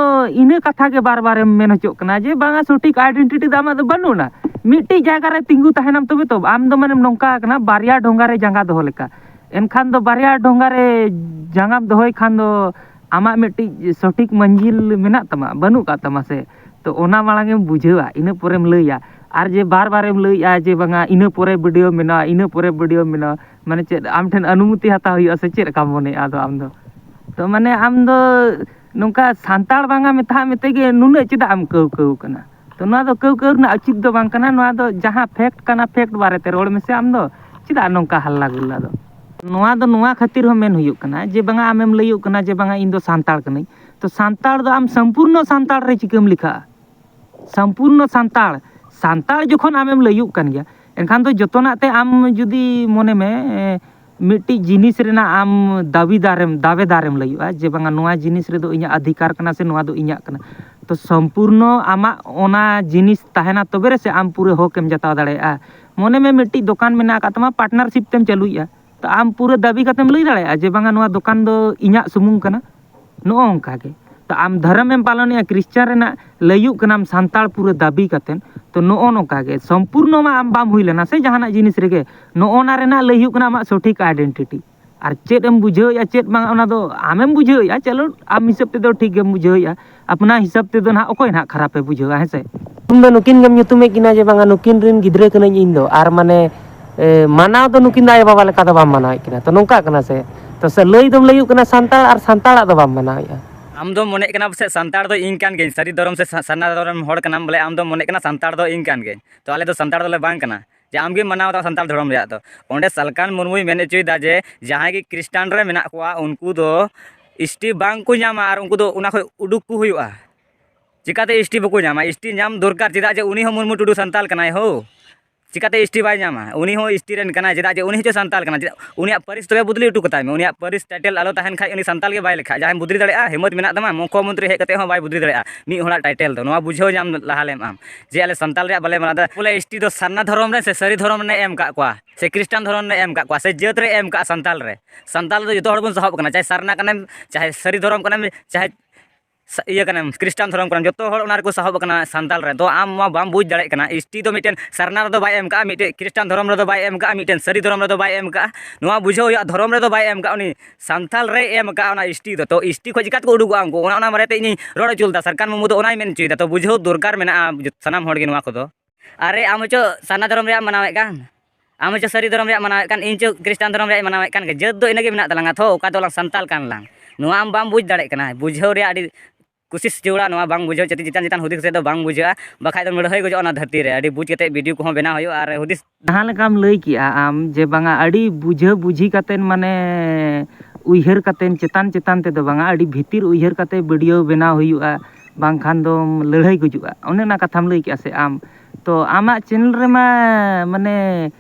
ᱤᱱᱟᱹ ᱠᱟᱛᱷᱟ ᱜᱮ ᱵᱟᱨ ᱵᱟᱨᱮᱢ ᱢᱮᱱ ᱦᱚᱪᱚᱜ ᱠᱟᱱᱟ ᱡᱮ ᱵᱟᱝᱟ, ᱥᱚᱴᱷᱤᱠ ᱟᱭᱰᱮᱱᱴᱤᱴᱤ ᱫᱚ ᱟᱢᱟᱜ ᱫᱚ ᱵᱟᱹᱱᱩᱜ ᱟᱱᱟ᱾ ᱢᱤᱫᱴᱤᱡ ᱡᱟᱭᱜᱟ ᱨᱮ ᱛᱤᱸᱜᱩ ᱛᱟᱦᱮᱱᱟᱢ, ᱛᱚᱵᱮ ᱛᱚ ᱟᱢ ᱫᱚ ᱢᱟᱱᱮᱢ ᱱᱚᱝᱠᱟ ᱟᱠᱟᱱᱟ ᱵᱟᱨᱭᱟ ᱰᱷᱚᱸᱜᱟ ᱨᱮ ᱡᱟᱸᱜᱟ ᱫᱚᱦᱚ ᱞᱮᱠᱟ᱾ ᱮᱱᱠᱷᱟᱱ ᱫᱚ ᱵᱟᱨᱭᱟ ᱰᱷᱚᱸᱜᱟ ᱨᱮ ᱡᱟᱸᱜᱟᱢ ᱫᱚᱦᱚᱭ ᱠᱷᱟᱱ ᱫᱚ ᱟᱢᱟᱜ ᱢᱤᱫᱴᱤᱡ ᱥᱚᱴᱷᱤᱠ ᱢᱟᱹᱧᱡᱤᱞ ᱢᱮᱱᱟᱜ ᱛᱟᱢᱟ, ᱵᱟᱹᱱᱩᱜ ᱠᱟᱜ ᱛᱟᱢᱟ ᱥᱮ? ᱛᱚ ᱚᱱᱟ ᱢᱟᱲᱟᱝ ᱮᱢ ᱵᱩᱡᱷᱟᱹᱣᱟ, ᱤᱱᱟᱹ ᱯᱚᱨᱮᱢ ᱞᱟᱹᱭᱟ᱾ ᱟᱨ ᱡᱮ ᱵᱟᱨ ᱵᱟᱨᱮᱢ ᱞᱟᱹᱭᱮᱜᱼᱟ ᱡᱮ ᱵᱟᱝᱟ ᱤᱱᱟᱹ ᱯᱚᱨᱮ ᱵᱷᱤᱰᱤᱭᱳ ᱢᱮᱱᱟᱜᱼᱟ, ᱤᱱᱟᱹ ᱯᱚᱨᱮ ᱵᱷᱤᱰᱤᱭᱳ ᱢᱮᱱᱟᱜᱼᱟ, ᱢᱟᱱᱮ ᱪᱮᱫ ᱟᱢ ᱴᱷᱮᱱ ᱚᱱᱩᱢᱚᱛᱤ ᱦᱟᱛᱟᱣ ᱦᱩᱭᱩᱜᱼᱟ ᱥᱮ ᱪᱮᱫ ᱞᱮᱠᱟᱢ ᱢᱚᱱᱮᱭᱮᱜᱼᱟ ᱟᱫᱚ ᱟᱢ ᱫᱚ? ᱛᱚ ᱢᱟᱱᱮ ᱟᱢ ᱫᱚ ᱱᱚᱝᱠᱟ ᱥᱟᱱᱛᱟᱲ ᱵᱟᱝᱟ ᱢᱮᱛᱟᱜ ᱢᱮᱛᱮ ᱜᱮ ᱱᱩᱱᱟᱹᱜ ᱪᱮᱫᱟᱜ ᱮᱢ ᱠᱟᱹᱣ ᱠᱟᱹᱣ ᱠᱟᱱᱟ? ᱛᱚ ᱱᱚᱣᱟ ᱫᱚ ᱠᱟᱹᱣ ᱠᱟᱹᱣ ᱨᱮᱱᱟᱜ ᱩᱪᱤᱛ ᱫᱚ ᱵᱟᱝ ᱠᱟᱱᱟ᱾ ᱱᱚᱣᱟ ᱫᱚ ᱡᱟᱦᱟᱸ ᱯᱷᱮᱠᱴ ᱠᱟᱱᱟ, ᱯᱷᱮᱠᱴ ᱵᱟᱨᱮᱛᱮ ᱨᱚᱲ ᱢᱮᱥᱮ ᱟᱢ ᱫᱚ᱾ ᱪᱮᱫᱟᱜ ᱱᱚᱝᱠᱟ ᱦᱟᱞᱞᱟ ᱜᱩᱞᱞᱟ ᱫᱚ? ᱱᱚᱣᱟ ᱫᱚ ᱱᱚᱣᱟ ᱠᱷᱟᱹᱛᱤᱨ ᱦᱚᱸ ᱢᱮᱱ ᱦᱩᱭᱩᱜ ᱠᱟᱱᱟ ᱡᱮ ᱵᱟᱝᱟ ᱟᱢᱮᱢ ᱞᱟᱹᱭᱩᱜ ᱠᱟᱱᱟ ᱡᱮ ᱵᱟᱝᱟ ᱤᱧ ᱫᱚ ᱥᱟᱱᱛᱟᱲ ᱠᱟᱹᱱᱟᱹᱧ᱾ ᱛᱚ ᱥᱟᱱᱛᱟᱲ ᱫᱚ ᱟᱢ ᱥᱚᱢᱯᱩᱨᱱᱚ ᱥᱟᱱᱛᱟᱲ ᱨᱮ ᱪᱤᱠᱟᱹᱢ ᱞᱮᱠᱷᱟᱜᱼᱟ? ᱥᱚᱢᱯᱩᱨᱱᱚ ᱥᱟᱱᱛᱟᱲ, ᱥᱟᱱᱛᱟᱲ ᱡᱚᱠᱷᱚᱱ ᱟᱢᱮᱢ ᱞᱟᱹᱭᱩᱜ ᱠᱟᱱ ᱜᱮᱭᱟ, ᱮᱱᱠᱷᱟᱱ ᱫᱚ ᱡᱚᱛᱚᱱᱟᱜ ᱛᱮ ᱟᱢ ᱡᱩᱫᱤ ᱢᱚᱱᱮ ᱢᱮ, ᱮ, ᱢᱤᱫᱴᱤᱡ ᱡᱤᱱᱤᱥ ᱨᱮᱱᱟᱜ ᱟᱢ ᱫᱟᱹᱵᱤᱫᱟᱨᱮᱢ, ᱫᱟᱵᱮᱫᱟᱨᱮᱢ ᱞᱟᱹᱭᱩᱜᱼᱟ ᱡᱮ ᱵᱟᱝᱟ ᱱᱚᱣᱟ ᱡᱤᱱᱤᱥ ᱨᱮᱫᱚ ᱤᱧᱟᱹᱜ ᱚᱫᱷᱤᱠᱟᱨ ᱠᱟᱱᱟ ᱥᱮ ᱱᱚᱣᱟ ᱫᱚ ᱤᱧᱟᱹᱜ ᱠᱟᱱᱟ᱾ ᱛᱚ ᱥᱚᱢᱯᱩᱨᱱᱚ ᱟᱢᱟᱜ ᱚᱱᱟ ᱡᱤᱱᱤᱥ ᱛᱟᱦᱮᱱᱟ ᱛᱚᱵᱮ ᱨᱮᱥᱮ ᱟᱢ ᱯᱩᱨᱟᱹ ᱦᱚᱠᱮᱢ ᱡᱟᱛᱟᱣ ᱫᱟᱲᱮᱭᱟᱜᱼᱟ᱾ ᱢᱚᱱᱮ ᱢᱮ ᱢᱤᱫᱴᱤᱡ ᱫᱚᱠᱟᱱ ᱢᱮᱱᱟᱜ ᱟᱠᱟᱫ ᱛᱟᱢᱟ, ᱯᱟᱨᱴᱱᱟᱨᱥᱤᱯ ᱛᱮᱢ ᱪᱟᱹᱞᱩᱭᱮᱫᱼᱟ, ᱛᱚ ᱟᱢ ᱯᱩᱨᱟᱹ ᱫᱟᱹᱵᱤ ᱠᱟᱛᱮᱢ ᱞᱟᱹᱭ ᱫᱟᱲᱮᱭᱟᱜᱼᱟ ᱡᱮ ᱵᱟᱝᱟ ᱱᱚᱣᱟ ᱫᱚᱠᱟᱱ ᱫᱚ ᱤᱧᱟᱹᱜ ᱥᱩᱢᱩᱝ ᱠᱟᱱᱟ? ᱱᱚᱜᱼᱚ ᱱᱚᱝᱠᱟ ᱜᱮ᱾ ᱛᱚ ᱟᱢ ᱫᱷᱚᱨᱚᱢᱮᱢ ᱯᱟᱞᱚᱱᱮᱜᱼᱟ, ᱠᱷᱨᱤᱥᱪᱟᱱ ᱨᱮᱱᱟᱜ ᱞᱟᱹᱭᱩᱜ ᱠᱟᱱᱟᱢ ᱥᱟᱱᱛᱟᱲ ᱯᱩᱨᱟᱹ ᱫᱟᱹᱵᱤ ᱠᱟᱛᱮᱫ, ᱛᱚ ᱱᱚᱜᱼᱚ ᱱᱚᱝᱠᱟ ᱜᱮ ᱥᱚᱢᱯᱩᱨᱱᱚ ᱢᱟ ᱟᱢ ᱵᱟᱢ ᱦᱩᱭ ᱞᱮᱱᱟ ᱥᱮ ᱡᱟᱦᱟᱱᱟᱜ ᱡᱤᱱᱤᱥ ᱨᱮᱜᱮ, ᱱᱚᱜᱼᱚ ᱱᱟ ᱨᱮᱱᱟᱜ ᱞᱟᱹᱭ ᱦᱩᱭᱩᱜ ᱠᱟᱱᱟ ᱟᱢᱟᱜ ᱥᱚᱴᱷᱤᱠ ᱟᱭᱰᱮᱱᱴᱤᱴᱤ᱾ ᱟᱨ ᱪᱮᱫ ᱮᱢ ᱵᱩᱡᱷᱟᱹᱣᱮᱫᱼᱟ ᱪᱮᱫ ᱵᱟᱝ, ᱚᱱᱟ ᱫᱚ ᱟᱢᱮᱢ ᱵᱩᱡᱷᱟᱹᱣᱮᱫᱼᱟ, ᱪᱚᱞᱚ ᱟᱢ ᱦᱤᱥᱟᱹᱵ ᱛᱮᱫᱚ ᱴᱷᱤᱠ ᱜᱮᱢ ᱵᱩᱡᱷᱟᱹᱣᱮᱫᱼᱟ, ᱟᱯᱱᱟ ᱦᱤᱥᱟᱹᱵ ᱛᱮᱫᱚ ᱱᱟᱦᱟᱜ ᱚᱠᱚᱭ ᱱᱟᱦᱟᱜ ᱠᱷᱟᱨᱟᱯᱮ ᱵᱩᱡᱷᱟᱹᱣᱟ, ᱦᱮᱸ ᱥᱮ? ᱧᱩᱛᱩᱢ ᱫᱚ ᱱᱩᱠᱤᱱ ᱜᱮᱢ ᱧᱩᱛᱩᱢᱮᱫ ᱠᱤᱱᱟ ᱡᱮ ᱵᱟᱝᱟ ᱱᱩᱠᱤᱱ ᱨᱮᱱ ᱜᱤᱫᱽᱨᱟᱹ ᱠᱟᱹᱱᱟᱹᱧ ᱤᱧ ᱫᱚ, ᱟᱨ ᱢᱟᱱᱮ, ᱮ, ᱢᱟᱱᱟᱣ ᱫᱚ ᱱᱩᱠᱤᱱ ᱫᱚ ᱟᱭᱳᱼᱵᱟᱵᱟ ᱞᱮᱠᱟ ᱫᱚ ᱵᱟᱢ ᱢᱟᱱᱟᱣᱮᱫ ᱠᱤᱱᱟ, ᱛᱚ ᱱᱚᱝᱠᱟ ᱠᱟᱱᱟ ᱥᱮ? ᱛᱚ ᱥᱮ ᱞᱟᱹᱭ ᱫᱚᱢ ᱞᱟᱹᱭᱩᱜ ᱠᱟᱱᱟ ᱥᱟᱱᱛᱟᱲ ᱟᱨ ᱥᱟᱱᱛᱟᱲᱟᱜ ᱫᱚ ᱵᱟᱢ ᱢᱟᱱᱟᱣᱮᱫᱼᱟ᱾ ᱟᱢ ᱫᱚᱢ ᱢᱚᱱᱮᱜ ᱠᱟᱱᱟ ᱯᱟᱥᱮᱡ ᱥᱟᱱᱛᱟᱲ ᱫᱚ ᱤᱧ ᱠᱟᱱ ᱜᱤᱭᱟᱹᱧ, ᱥᱟᱹᱨᱤ ᱫᱷᱚᱨᱚᱢ ᱥᱮ ᱥᱟ-, ᱥᱟᱨᱱᱟ ᱫᱷᱚᱨᱚᱢ ᱦᱚᱲ ᱠᱟᱱᱟᱢ, ᱵᱚᱞᱮ ᱟᱢ ᱫᱚᱢ ᱢᱚᱱᱮᱜ ᱠᱟᱱᱟ ᱥᱟᱱᱛᱟᱲ ᱫᱚ ᱤᱧ ᱠᱟᱱ ᱜᱤᱭᱟᱹᱧ, ᱛᱚ ᱟᱞᱮ ᱫᱚ ᱥᱟᱱᱛᱟᱲ ᱫᱚᱞᱮ ᱵᱟᱝ ᱠᱟᱱᱟ᱾ ᱡᱮ ᱟᱢᱜᱮᱢ ᱢᱟᱱᱟᱣ ᱮᱫᱟ ᱥᱟᱱᱛᱟᱲ ᱫᱷᱚᱨᱚᱢ ᱨᱮᱭᱟᱜ ᱫᱚ᱾ ᱚᱸᱰᱮ ᱥᱟᱞᱠᱷᱟᱱ ᱢᱩᱨᱢᱩᱭ ᱢᱮᱱ ᱦᱚᱪᱚᱭᱮᱫᱟ ᱡᱮ ᱡᱟᱦᱟᱸᱭ ᱜᱮ ᱠᱷᱨᱤᱥᱴᱟᱱ ᱨᱮ ᱢᱮᱱᱟᱜ ᱠᱚᱣᱟ, ᱩᱱᱠᱩ ᱫᱚ ᱮᱥ ᱴᱤ ᱵᱟᱝ ᱠᱚ ᱧᱟᱢᱟ ᱟᱨ ᱩᱱᱠᱩ ᱫᱚ ᱚᱱᱟ ᱠᱷᱚᱱ ᱩᱰᱩᱠ ᱠᱚ ᱦᱩᱭᱩᱜᱼᱟ᱾ ᱪᱤᱠᱟᱹᱛᱮ ᱮᱥ ᱴᱤ ᱵᱟᱠᱚ ᱧᱟᱢᱟ? ᱮᱥ ᱴᱤ ᱧᱟᱢ ᱫᱚᱨᱠᱟᱨ, ᱪᱮᱫᱟᱜ ᱡᱮ ᱩᱱᱤ ᱦᱚᱸ ᱢᱩᱨᱢᱩ ᱴᱩᱰᱩ ᱥᱟᱱᱛᱟᱲ ᱠᱟᱱᱟᱭ ᱦᱳ᱾ ᱪᱤᱠᱟᱹᱛᱮ ᱮᱥ ᱴᱤ ᱵᱟᱭ ᱧᱟᱢᱟ? ᱩᱱᱤ ᱦᱚᱸ ᱮᱥ ᱴᱤ ᱨᱮᱱ ᱠᱟᱱᱟᱭ, ᱪᱮᱫᱟᱜ ᱡᱮ ᱩᱱᱤ ᱦᱚᱸ ᱪᱚ ᱥᱟᱱᱛᱟᱲ ᱠᱟᱱᱟᱭ᱾ ᱪᱮᱫᱟᱜ? ᱩᱱᱤᱭᱟᱜ ᱯᱟᱹᱨᱤᱥ ᱛᱚᱵᱮ ᱵᱚᱫᱞᱤ ᱦᱚᱴᱚ ᱠᱟᱛᱟᱭ ᱢᱮ, ᱩᱱᱤᱭᱟᱜ ᱯᱟᱹᱨᱤᱥ ᱴᱟᱭᱴᱮᱞ ᱟᱞᱚ ᱛᱟᱦᱮᱱ ᱠᱷᱟᱡ ᱩᱱᱤ ᱥᱟᱱᱛᱟᱲ ᱜᱮ ᱵᱟᱭ ᱞᱮᱠᱷᱟᱜᱼᱟ᱾ ᱡᱟᱦᱟᱸᱭ ᱵᱚᱫᱞᱤ ᱫᱟᱲᱮᱭᱟᱜᱼᱟ, ᱦᱤᱢᱢᱚᱛ ᱢᱮᱱᱟᱜ ᱛᱟᱢᱟ, ᱢᱩᱠᱷᱭᱚᱢᱚᱱᱛᱨᱤ ᱦᱮᱡ ᱠᱟᱛᱮ ᱦᱚᱸ ᱵᱟᱭ ᱵᱚᱫᱞᱤ ᱫᱟᱲᱮᱭᱟᱜᱼᱟ ᱢᱤᱫ ᱦᱚᱲᱟᱜ ᱴᱟᱭᱴᱮᱞ ᱫᱚ᱾ ᱱᱚᱣᱟ ᱵᱩᱡᱷᱟᱹᱣ ᱧᱟᱢ ᱞᱟᱦᱟ ᱞᱮᱢ ᱟᱢ ᱡᱮ ᱟᱞᱮ ᱥᱟᱱᱛᱟᱲ ᱨᱮᱭᱟᱜ ᱵᱟᱞᱮ ᱢᱟᱱᱟᱣ ᱮᱫᱟ᱾ ᱵᱚᱞᱮ ᱮᱥ ᱴᱤ ᱫᱚ ᱥᱟᱨᱱᱟ ᱫᱷᱚᱨᱚᱢ ᱨᱮ ᱥᱮ ᱥᱟᱹᱨᱤ ᱫᱷᱚᱨᱚᱢ ᱨᱮ ᱮᱢ ᱠᱟᱜ ᱠᱚᱣᱟ, ᱥᱮ ᱠᱷᱨᱤᱥᱴᱟᱱ ᱫᱷᱚᱨᱚᱢ ᱨᱮ ᱮᱢ ᱠᱟᱜ ᱠᱚᱣᱟ, ᱥᱮ ᱡᱟᱹᱛ ᱨᱮ ᱮᱢ ᱠᱟᱜᱼᱟ ᱥᱟᱱᱛᱟᱲ ᱨᱮ᱾ ᱥᱟᱱᱛᱟᱲ ᱫᱚ ᱡᱚᱛᱚ ᱦᱚᱲ ᱵᱚᱱ ᱥᱟᱦᱚᱵ ᱠᱟᱱᱟ, ᱪᱟᱦᱮ ᱥᱟᱹᱨᱤ ᱫᱷᱚᱨᱚᱢ ᱠᱟᱱᱟᱢ, ᱪᱟᱦᱮ ᱥᱟ-, ᱤᱭᱟᱹ ᱠᱟᱱᱟᱢ, ᱠᱷᱨᱤᱥᱴᱟᱱ ᱫᱷᱚᱨᱚᱢ ᱠᱟᱱᱟᱢ, ᱡᱚᱛᱚ ᱦᱚᱲ ᱚᱱᱟ ᱨᱮᱠᱚ ᱥᱟᱦᱚᱵ ᱠᱟᱱᱟ ᱥᱟᱱᱛᱟᱲ ᱨᱮ᱾ ᱛᱚ ᱟᱢ ᱢᱟ ᱵᱟᱢ ᱵᱩᱡᱽ ᱫᱟᱲᱮᱭᱟᱜ ᱠᱟᱱᱟ, ᱮᱥ ᱴᱤ ᱫᱚ ᱢᱤᱫᱴᱮᱱ ᱥᱟᱨᱱᱟ ᱨᱮᱫᱚ ᱵᱟᱭ ᱮᱢ ᱠᱟᱜᱼᱟ, ᱢᱤᱫᱴᱮᱱ ᱠᱷᱨᱤᱥᱴᱟᱱ ᱫᱷᱚᱨᱚᱢ ᱨᱮᱫᱚ ᱵᱟᱭ ᱮᱢ ᱠᱟᱜᱼᱟ, ᱢᱤᱫᱴᱮᱱ ᱥᱟᱹᱨᱤ ᱫᱷᱚᱨᱚᱢ ᱨᱮᱫᱚ ᱵᱟᱭ ᱮᱢ ᱠᱟᱜᱼᱟ᱾ ᱱᱚᱣᱟ ᱵᱩᱡᱷᱟᱹᱣ ᱦᱩᱭᱩᱜᱼᱟ, ᱫᱷᱚᱨᱚᱢ ᱨᱮᱫᱚ ᱵᱟᱭ ᱮᱢ ᱠᱟᱜᱼᱟ ᱩᱱᱤ, ᱥᱟᱱᱛᱟᱲ ᱨᱮᱭ ᱮᱢ ᱠᱟᱜᱼᱟ ᱚᱱᱟ ᱮᱥ ᱴᱤ ᱫᱚ᱾ ᱛᱚ ᱮᱥ ᱴᱤ ᱠᱷᱚᱱ ᱪᱤᱠᱟ ᱛᱮᱠᱚ ᱩᱰᱩᱠᱚᱜᱼᱟ ᱩᱱᱠᱩ? ᱚᱱᱟ, ᱚᱱᱟ ᱵᱟᱨᱮᱛᱮ ᱤᱧᱤᱧ ᱨᱚᱲ ᱦᱚᱪᱚ ᱞᱮᱫᱟ, ᱥᱟᱞᱠᱷᱟᱱ ᱢᱩᱨᱢᱩ ᱫᱚ ᱚᱱᱟᱭ ᱢᱮᱱ ᱦᱚᱪᱚᱭᱮᱫᱟ᱾ ᱛᱚ ᱵᱩᱡᱷᱟᱹᱣ ᱫᱚᱨᱠᱟᱨ ᱢᱮᱱᱟᱜᱼᱟ ᱥᱟᱱᱟᱢ ᱦᱚᱲ ᱜᱮ ᱱᱚᱣᱟ ᱠᱚᱫᱚ᱾ ᱟᱨᱮ, ᱟᱢ ᱦᱚᱪᱚ ᱥᱟᱨᱱᱟ ᱫᱷᱚᱨᱚᱢ ᱨᱮᱭᱟᱜ ᱢᱟᱱᱟᱣᱮᱫ ᱠᱟᱱ, ᱟᱢ ᱦᱚᱪᱚ ᱥᱟᱹᱨᱤ ᱫᱷᱚᱨᱚᱢ ᱨᱮᱭᱟᱜ ᱢᱟᱱᱟᱣᱮᱫ ᱠᱟᱱ, ᱤᱧ ᱪᱚ ᱠᱷᱨᱤᱥᱴᱟᱱ ᱫᱷᱚᱨᱚᱢ ᱨᱮᱭᱟᱜ ᱢᱟᱱᱟᱣᱮᱫ ᱠᱟᱱ ᱜᱮ᱾ ᱡᱟᱹᱛ ᱫᱚ ᱤᱱᱟᱹᱜᱮ ᱢᱮᱱᱟᱜ ᱛᱟᱞᱟᱝᱟ ᱛᱷᱚ, ᱚᱠᱟ ᱫᱚᱞᱟᱝ ᱥᱟᱱᱛᱟᱲ ᱠᱟᱱ ᱞᱟᱝ᱾ ᱱᱚᱣᱟ ᱟᱢ ᱵᱟᱢ ᱵᱩᱡᱽ ᱫᱟᱲᱮᱭᱟᱜ ᱠᱟᱱᱟ, ᱵᱩᱡᱷᱟᱹᱣ ᱨᱮᱭᱟᱜ ᱟᱹᱰᱤ ᱠᱩᱥᱤᱥ ᱡᱟᱹᱨᱩᱲᱟ᱾ ᱱᱚᱣᱟ ᱵᱟᱝ ᱵᱩᱡᱷᱟᱹᱣ ᱪᱮᱛᱟᱱ ᱪᱮᱛᱟᱱ ᱦᱩᱫᱤᱥ ᱠᱟᱛᱮ ᱫᱚ ᱵᱟᱝ ᱵᱩᱡᱷᱟᱹᱜᱼᱟ, ᱵᱟᱠᱷᱟᱡ ᱫᱚᱢ ᱞᱟᱹᱲᱦᱟᱹᱭ ᱜᱚᱡᱚᱜᱼᱟ ᱚᱱᱟ ᱫᱷᱟᱹᱨᱛᱤ ᱨᱮ᱾ ᱟᱹᱰᱤ ᱵᱩᱡᱽ ᱠᱟᱛᱮ ᱵᱷᱤᱰᱤᱭᱳ ᱠᱚᱦᱚᱸ ᱵᱮᱱᱟᱣ ᱦᱩᱭᱩᱜᱼᱟ ᱟᱨ ᱦᱩᱫᱤᱥ ᱡᱟᱦᱟᱸ ᱞᱮᱠᱟᱢ ᱞᱟᱹᱭ ᱠᱮᱜᱼᱟ ᱟᱢ, ᱡᱮ ᱵᱟᱝᱟ ᱟᱹᱰᱤ ᱵᱩᱡᱷᱟᱹ ᱵᱩᱡᱷᱤ ᱠᱟᱛᱮᱫ, ᱢᱟᱱᱮ, ᱩᱭᱦᱟᱹᱨ ᱠᱟᱛᱮᱫ, ᱪᱮᱛᱟᱱ ᱪᱮᱛᱟᱱ ᱛᱮᱫᱚ ᱵᱟᱝᱟ, ᱟᱹᱰᱤ ᱵᱷᱤᱛᱤᱨ ᱩᱭᱦᱟᱹᱨ ᱠᱟᱛᱮᱫ ᱵᱷᱤᱰᱤᱭᱳ ᱵᱮᱱᱟᱣ ᱦᱩᱭᱩᱜᱼᱟ, ᱵᱟᱝᱠᱷᱟᱱ ᱫᱚᱢ ᱞᱟᱹᱲᱦᱟᱹᱭ ᱜᱩᱡᱩᱜᱼᱟ, ᱚᱱᱮ ᱚᱱᱟ ᱠᱟᱛᱷᱟᱢ ᱞᱟᱹᱭ ᱠᱮᱜᱼᱟ ᱥᱮ ᱟᱢ᱾ ᱛᱚ ᱟᱢᱟᱜ ᱪᱮᱱᱮᱞ ᱨᱮᱢᱟ, ᱢᱟᱱᱮ,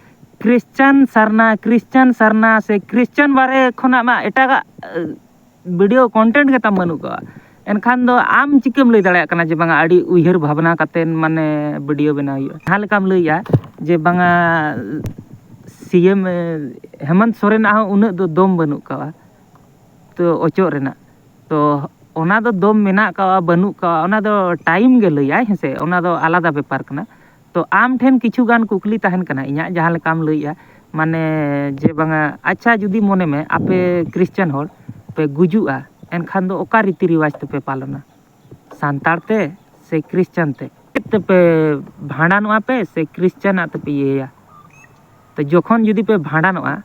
ᱠᱷᱨᱤᱥᱪᱟᱱ ᱥᱟᱨᱱᱟ, ᱠᱷᱨᱤᱥᱪᱟᱱ ᱥᱟᱨᱱᱟ ᱥᱮ ᱠᱷᱨᱤᱥᱪᱟᱱ ᱵᱟᱨᱮ ᱠᱷᱚᱱᱟᱜ ᱢᱟ ᱮᱴᱟᱜᱟᱜ ᱵᱷᱤᱰᱤᱭᱳ ᱠᱚᱱᱴᱮᱱᱴ ᱜᱮ ᱛᱟᱢ ᱵᱟᱹᱱᱩᱜ ᱠᱚᱣᱟ᱾ ᱮᱱᱠᱷᱟᱱ ᱫᱚ ᱟᱢ ᱪᱤᱠᱟᱹᱢ ᱞᱟᱹᱭ ᱫᱟᱲᱮᱭᱟᱜ ᱠᱟᱱᱟ ᱡᱮ ᱵᱟᱝᱟ ᱟᱹᱰᱤ ᱩᱭᱦᱟᱹᱨ ᱵᱷᱟᱵᱽᱱᱟ ᱠᱟᱛᱮᱫ, ᱢᱟᱱᱮ, ᱵᱷᱤᱰᱤᱭᱳ ᱵᱮᱱᱟᱣ ᱦᱩᱭᱩᱜᱼᱟ? ᱡᱟᱦᱟᱸ ᱞᱮᱠᱟᱢ ᱞᱟᱹᱭᱮᱜᱼᱟ ᱡᱮ ᱵᱟᱝᱟ ᱥᱤ ᱮᱢ ᱦᱮᱢᱚᱱᱛ ᱥᱚᱨᱮᱱᱟᱜ ᱦᱚᱸ ᱩᱱᱟᱹᱜ ᱫᱚ ᱫᱚᱢ ᱵᱟᱹᱱᱩᱜ ᱠᱟᱣᱟ ᱛᱚ ᱚᱪᱚᱜ ᱨᱮᱱᱟᱜ᱾ ᱛᱚ ᱚᱱᱟ ᱫᱚ ᱫᱚᱢ ᱢᱮᱱᱟᱜ ᱠᱟᱣᱟ ᱵᱟᱹᱱᱩᱜ ᱠᱟᱣᱟ, ᱚᱱᱟ ᱫᱚ ᱴᱟᱭᱤᱢ ᱜᱮ ᱞᱟᱹᱭᱟᱭ, ᱦᱮᱸ ᱥᱮ? ᱚᱱᱟ ᱫᱚ ᱟᱞᱟᱫᱟ ᱵᱮᱯᱟᱨ ᱠᱟᱱᱟ᱾ ᱛᱚ ᱟᱢ ᱴᱷᱮᱱ ᱠᱤᱪᱷᱩ ᱜᱟᱱ ᱠᱩᱠᱞᱤ ᱛᱟᱦᱮᱱ ᱠᱟᱱᱟ ᱤᱧᱟᱹᱜ, ᱡᱟᱦᱟᱸ ᱞᱮᱠᱟᱢ ᱞᱟᱹᱭᱮᱜᱼᱟ, ᱢᱟᱱᱮ, ᱡᱮ ᱵᱟᱝᱟ, ᱟᱪᱪᱷᱟ, ᱡᱩᱫᱤ ᱢᱚᱱᱮ ᱢᱮ ᱟᱯᱮ ᱠᱷᱨᱤᱥᱪᱟᱱ ᱦᱚᱲ ᱯᱮ ᱜᱩᱡᱩᱜᱼᱟ, ᱮᱱᱠᱷᱟᱱ ᱫᱚ ᱚᱠᱟ ᱨᱤᱛᱤ ᱨᱮᱣᱟᱡᱽ ᱛᱮᱯᱮ ᱯᱟᱞᱚᱱᱟ? ᱥᱟᱱᱛᱟᱲ ᱛᱮ ᱥᱮ ᱠᱷᱨᱤᱥᱪᱟᱱ ᱛᱮ? ᱪᱮᱫ ᱛᱮᱯᱮ ᱵᱷᱟᱸᱰᱟᱱᱚᱜᱼᱟ ᱯᱮ ᱥᱮ ᱠᱷᱨᱤᱥᱪᱟᱱᱟᱜ ᱛᱮᱯᱮ ᱤᱭᱟᱹᱭᱟ? ᱛᱚ ᱡᱚᱠᱷᱚᱱ ᱡᱩᱫᱤ ᱯᱮ ᱵᱷᱟᱸᱰᱟᱱᱚᱜᱼᱟ,